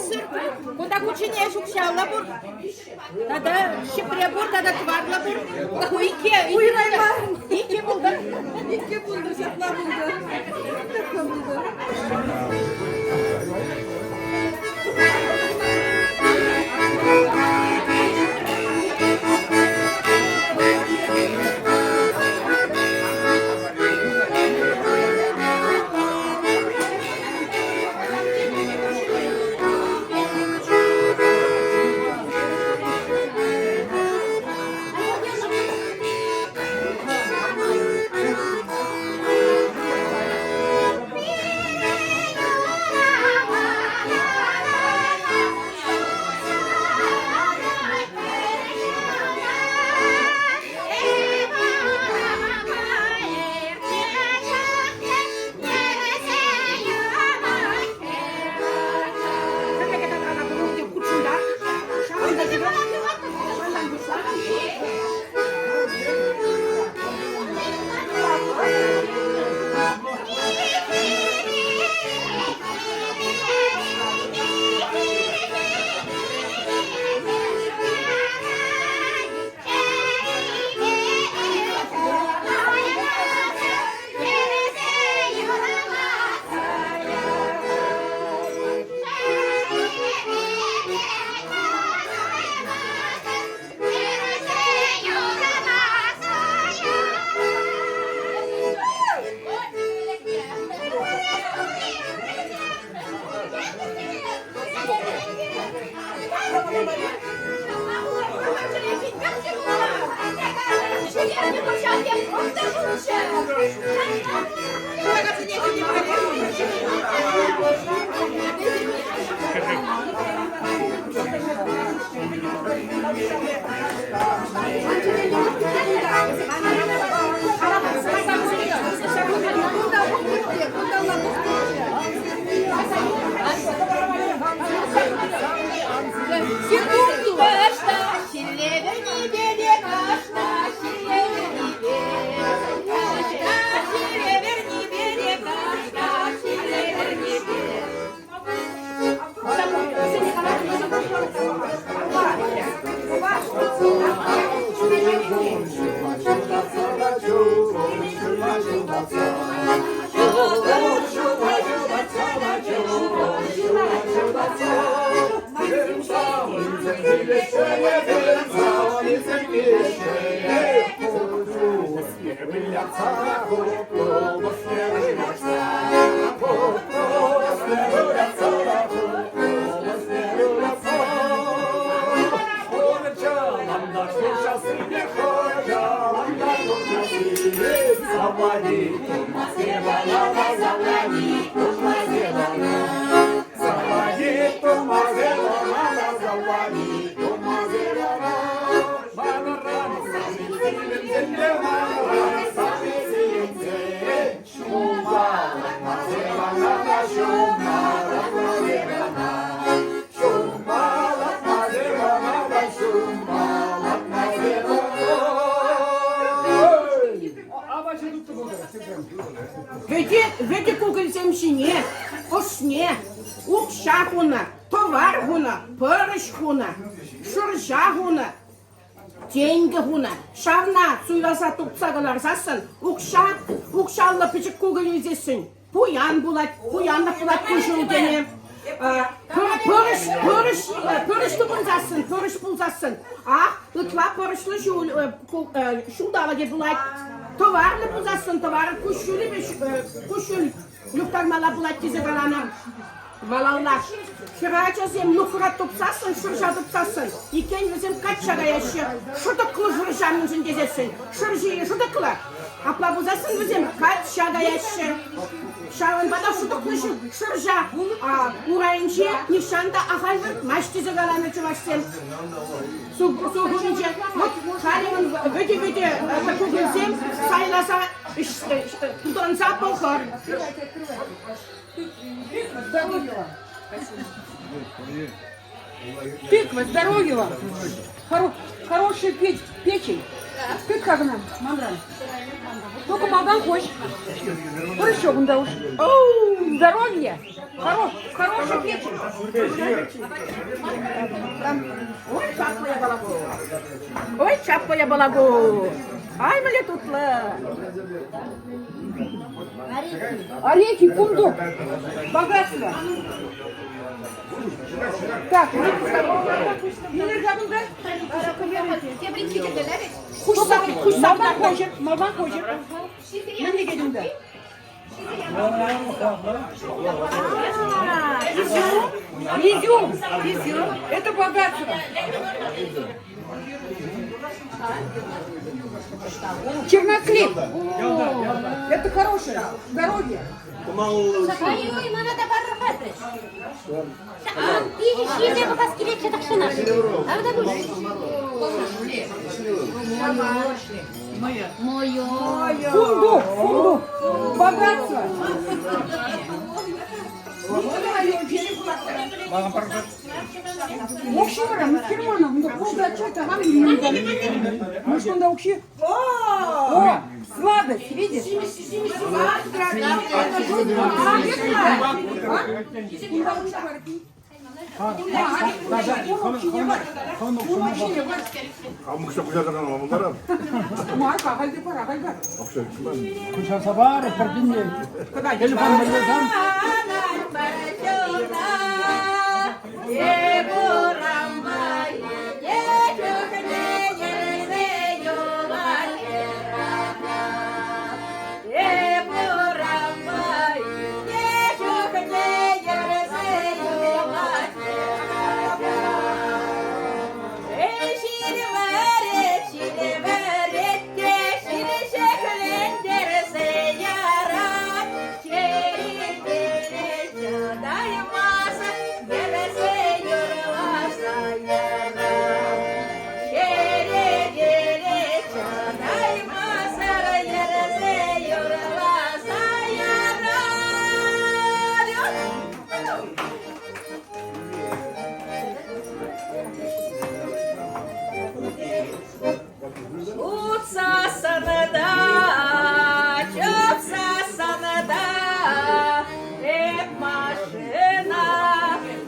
Сыр кунта кучченеҫ укҫаллӑ пур. Тата ҫӗпре пур, тата тӑварлӑ пур. Ку икке, икке пултӑр. Икке пултӑр, ҫапла пултӑр. Ҫапла пултӑр. Вӗте, вӗтӗ кукӑльсем ҫине, ӑшне укҫа хунӑ, тӑвар хунӑ, пӑрӑҫ хунӑ, шӑрҫа хунӑ, тенкӗ хунӑ. Ҫавна суйласа тупса кӑларсассӑн укҫа, укҫаллӑ пӗчӗк кукӑль илсессӗн пуян пулать, пуянлӑх пулать ку ҫул тенӗ. Пӑрӑҫ, пӑрӑҫ, пӑрӑҫ тупӑнсассӑн, пӑрӑҫ пулсассӑн, ах, ытла пӑрӑҫлӑ ҫул, ҫулталӑкӗ пулать. Тӑварлӑ пулсассӑн тӑвар куҫҫулӗпе куҫҫуль юхтармалла пулать тесе каланӑ. Малалла. Хӗрачасем нухрат тупсассӑн, шӑрҫа тупсассӑн, иккен вӗсем качча каяҫҫӗ. Шӑтӑклӑ шӑрҫа мӗншӗн тесессӗн, шӑрҫийӗ шӑтӑклӑ. Апла пулсассӑн вӗсем качча каяҫҫӗ. Ҫавӑнпа та шӑтӑклӑ шӑрҫа урайӗнче нихҫан та ахаль выртмасть тесе каланӑ чӑвашсем. Сурхуринче вот халӗ вӗтӗ-вӗтӗ кукӑльсем сайласа тутанса пӑхӑр. Тыква, здоровья вам! Хорошая печень. Тыт-ха кӑна манран. Только малтан хоҫ. Хорошо, кунта уж. Оу, здоровье! Хорош, хороший печень. Ой, чаплӑ япала ку. Ой, чаплӑ япала ку. Ай, мӗнле тутлӑ. Орехи, фундук, богатство. Так, Малтан хӑҫӑр, малтан хӑҫӑр. Мӗн лекет унта? Изюм, изюм, изюм. Это богатство. Чернослив. Это хорошее. Здоровье. Ой-ой, мана та парӑр-ха Питӗ ҫисе пӑхас килетчӗ тахҫанах. Тавтапуҫ. Мое. Фундук, фундук. Богатство. Укҫи вара, мӗскер мана, унта пулса чё-то, Может, унта укҫи? О, сладость, видишь? Куҫарса пар, пӗртӗнне. Телефон мӗнле Утсассана та, чупсассана та, эп машина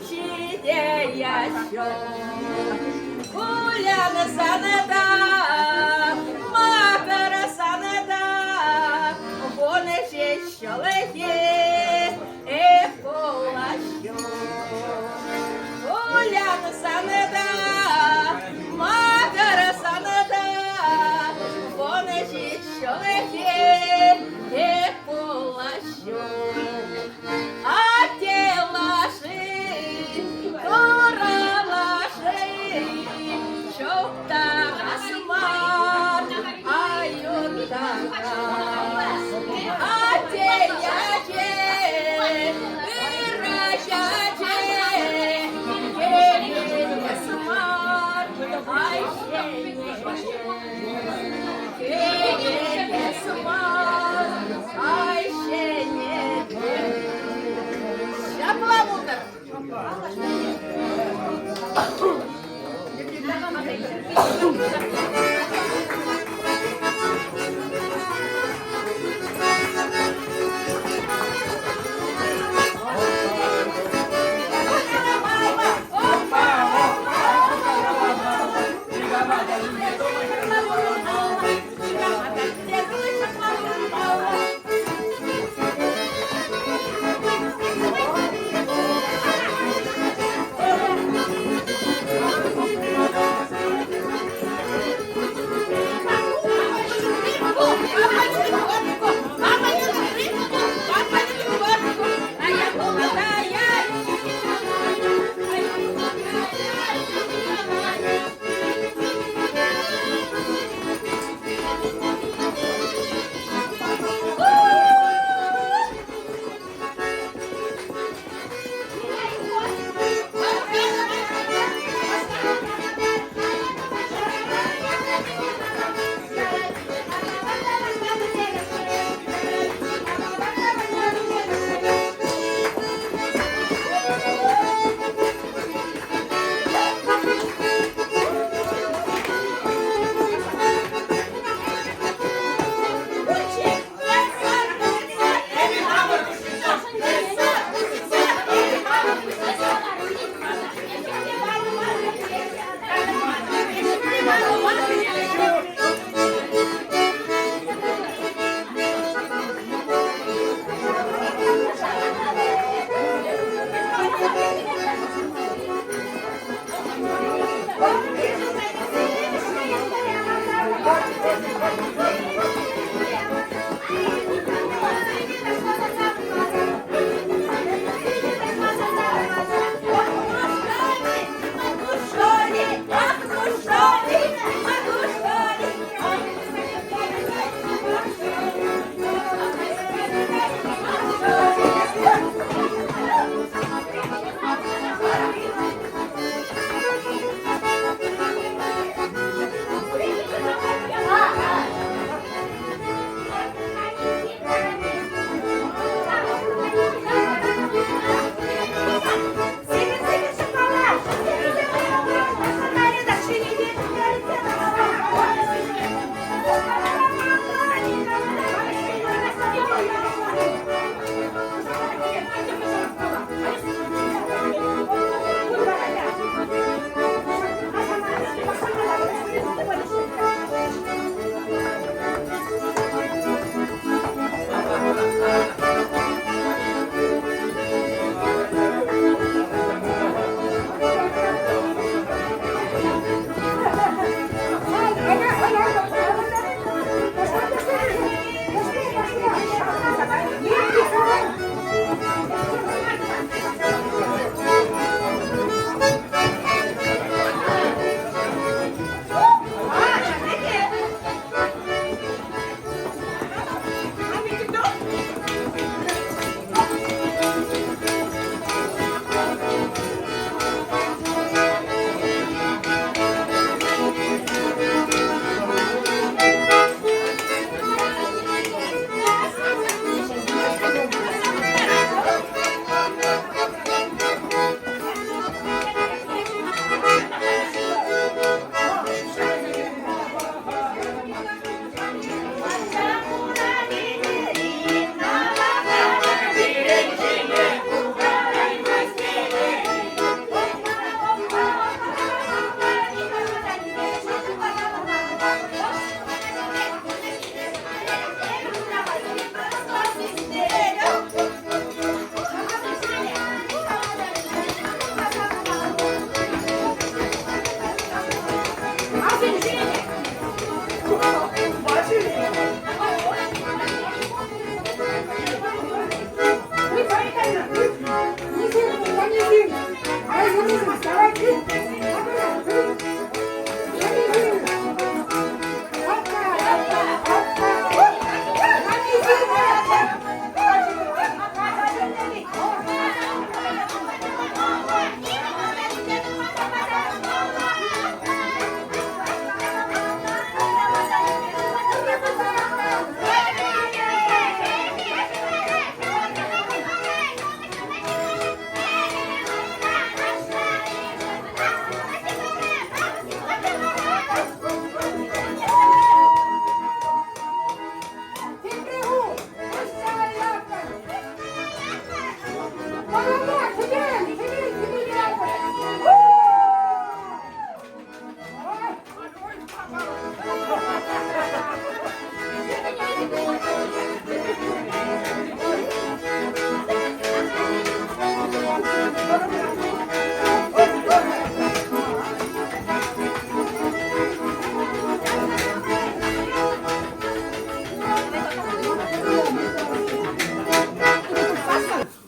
ҫитеяҫҫё. Кулянсана та, макӑрсана та, вон ҫеҫ ҫӑлӑхе эп пулаҫҫё. Кулянсана та, макӑрсана та, вон ҫеҫ ҫӑлӑхе эп пулаҫҫё. Атте лаши, Турӑ лаши, чуптарас мар, аюнтарас. Атте ячӗ, ырӑ ячӗ, кӗрес мар, ай Кӗрес мар, ай ҫӗнетӗ. Ҫапла пултӑр.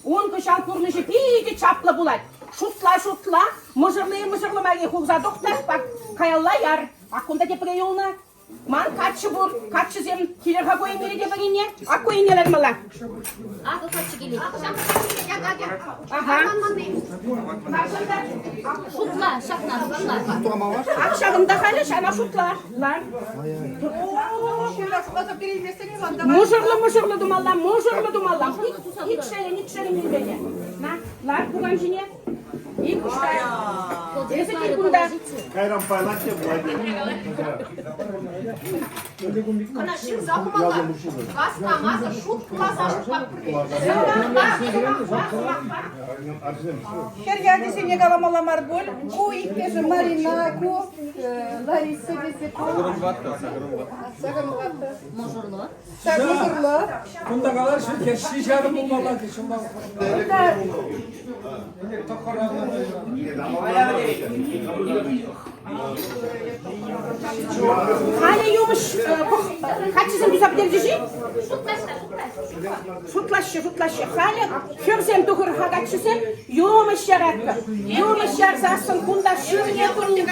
Ун кӑҫал пурнӑҫӗ питӗ чаплӑ пулать. Шутла-шутла, мӑшӑрлӑ-мӑшӑрлӑ майне хурса тухнӑ, каялла яр. Ак кунта тепре юлнӑ. Ман каччӑ пур. Каччӑсем килӗр-ха ку енне те пӗрине. Ак ку енне лармалла. Акӑ каччӑ килет. Ага. Шутла, ҫакна шутла. Ак ҫакӑнта халӗ ҫана шутла. Лар. Мӑшӑрлӑ мӑшӑрлӑ тумалла, мӑшӑрлӑ тумалла. Икшерӗн, икшерӗн илмелле. На, лар пукан ҫине. Ик куҫта. Эсӗ кил кунта. Кайран пайлать те пулать. Кӑна ҫырса хумалла. Васкамасӑр шутласа шутлап Хӗр ячӗсене каламалла мар пуль. Ку иккӗшӗ Марина, ку Лариса тесе ку. Сакӑрӑн ваттӑ. Мӑшӑрлӑ. Мӑшӑрлӑ. Кунта калар, ҫичӗ пулмалла те чӑнлав. Халӗ юмӑҫ каччӑсем туса пӗтерчӗҫ-и? Шутлаҫҫӗ, шутлаҫҫӗ. Халӗ хӗрсем тухӑр-ха каччӑсем, юмӑҫ яратпӑр. Юмӑҫ ярсассӑн кунта шывне курни.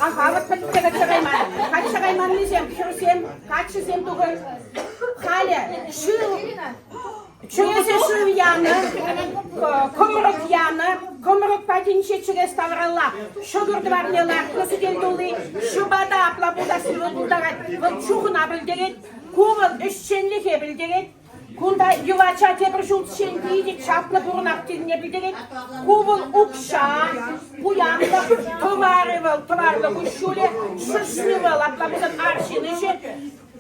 Аха, вот пӗтсе качча кайман. Качча кайманнисем, хӗрсем, каччӑсем тухӑр. Халӗ шыв Чӗресе шыв янӑ, кӑмрӑк янӑ, кӑмрӑк патӗнче чӗрес тавралла ҫӑкӑр тӑварне лартнӑ сӗтел тулли, ҫӑпата апла пултарса вӑл пултарать, вӑл чухӑна пӗлтерет, ку вӑл ӗҫченлӗхе пӗлтерет. Кунта йӑвача тепӗр ҫулччен питӗ чаплӑ пурӑнап тенине пӗлтерет. Ку вӑл укҫа, пуянлӑх, тӑварӗ вӑл, тӑварлӑ куҫҫулӗ, шӑшни вӑл, апла пулсан арҫын ӗҫӗ.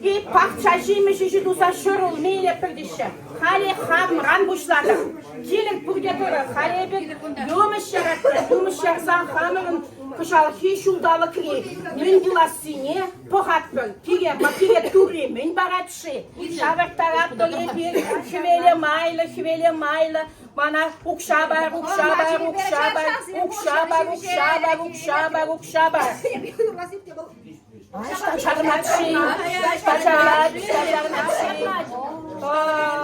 И пахча ҫимӗҫ ӗҫӗ туса ҫӗрулми илетпӗр теҫҫӗ. Халӗ хамран пуҫлатӑп. Килӗр пурте тӑрӑр. Халӗ эпир юмӑҫ яратпӑр. Юмӑҫ ярсан хамӑрӑн кӑҫалхи ҫулталӑкри мӗн пулассине пӑхатпӑр. Пире, пире Турри мӗн парать-ши? Ҫавӑрттаратпӑр эпир. Хӗвеле майлӑ, хӗвеле майлӑ. Мана укҫа пар, укҫа пар, укҫа пар, укҫа пар, укҫа пар, укҫа пар, укҫа пар. Ӑҫта чарӑнать-ши? Ӑҫта чарать? Ӑҫта чарӑнать-ши?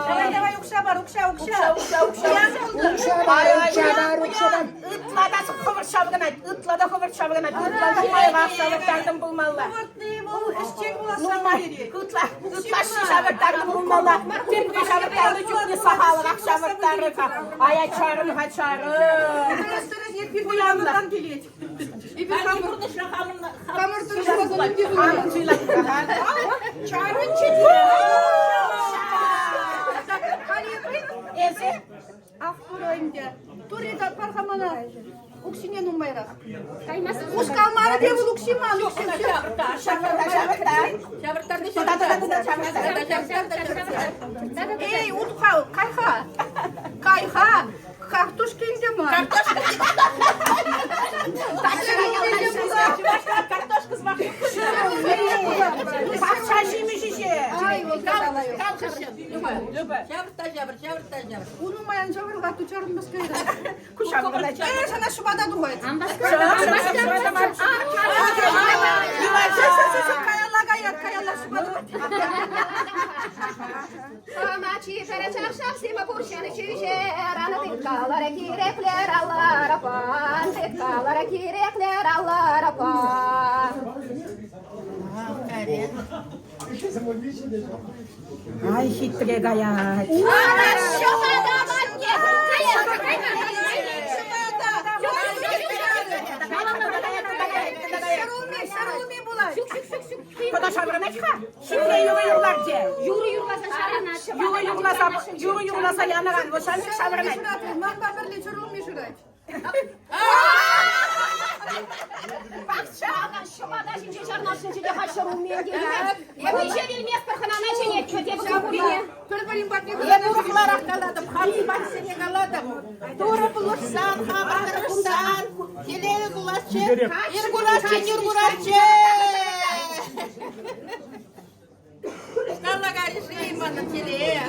Давай, давай, укҫа пар, укҫа, укҫа. Укҫа, укҫа, укҫа. Укҫа пар, укҫа пар, укҫа пар. Ытла та хӑвӑрт ҫаврӑнать, ытла та хӑвӑрт ҫаврӑнать. Ытла нумайрах ҫавӑрттартӑм пулмалла. Хӑвӑртни вӑл ӗҫчен пуласса Нумай, пӗлтерет. ытла, ытлашши ҫавӑрттартӑм пулмалла. Тепре ҫавӑрттарнӑ чухне сахалрах ҫавӑрттарӑр-ха. Ая, чарӑн-ха, чарӑн. Тӗрӗс, тӗрӗс, эпир пуянлӑхран килет. Эпир хамӑр хамӑр тӑрӑшмасан те Чарӑнчӗ Эсӗ? Ах, турӑ ӗнтӗ. Турри та пар-ха мана укҫине нумайрах. Хускалмарӗ те вӑл укҫи ман. Ҫавӑрта, ҫавӑрта. Ҫавӑрта, ҫавӑрта. Эй, утха, кай-ха. Кай-ха. Картошка илсе мар. Картошка. Картошка сӑмах. Пахча ҫимӗҫ-иҫе. Люба. Ҫавӑрта ҫавӑр, ҫавӑрта ҫавӑр. Ун умаян ҫавӑрла тучарӑнмас кайра. Э, сана шӑпата тухать. Каялла каять, каялла. каялла шума тухать. Хама чипере чаршавсем пурҫӑн ҫӳҫе рана тыткаларӗ киреклер алларапа, тыткаларӗ киреклер алларапа. Ай, хитре каять. Ара, ҫӑпата патне! Ҫӗрулми пулать. Тата ҫаврӑнать-ха. Хитре юрӑ юрларчӗ. Юрӑ юрласа ҫаврӑнать. Юрӑ юрласа, юрӑ юрласа янӑран, вӑл ҫав пек ҫаврӑнать. Манпа пӗрле ҫӗрулми шырать. Пахча, ҫӑпата ҫинче чарнашӑнчӗ те ха ҫӗрулми ӗнтӗ. Эпӗ ӗҫе вилместпӗр, хӑнана чӗнетпӗр те пурине. Пӗр-пӗрин патне Эп урӑхларах калатӑп, хам сӑмахсене калатӑп. Турӑ пулӑшсан, хамӑр тӑрӑшсан, телейлӗ пуласчӗ, ир курасчӗ, нӳр курасчӗ. Ӑҫталла карӗ-ши манӑн телее?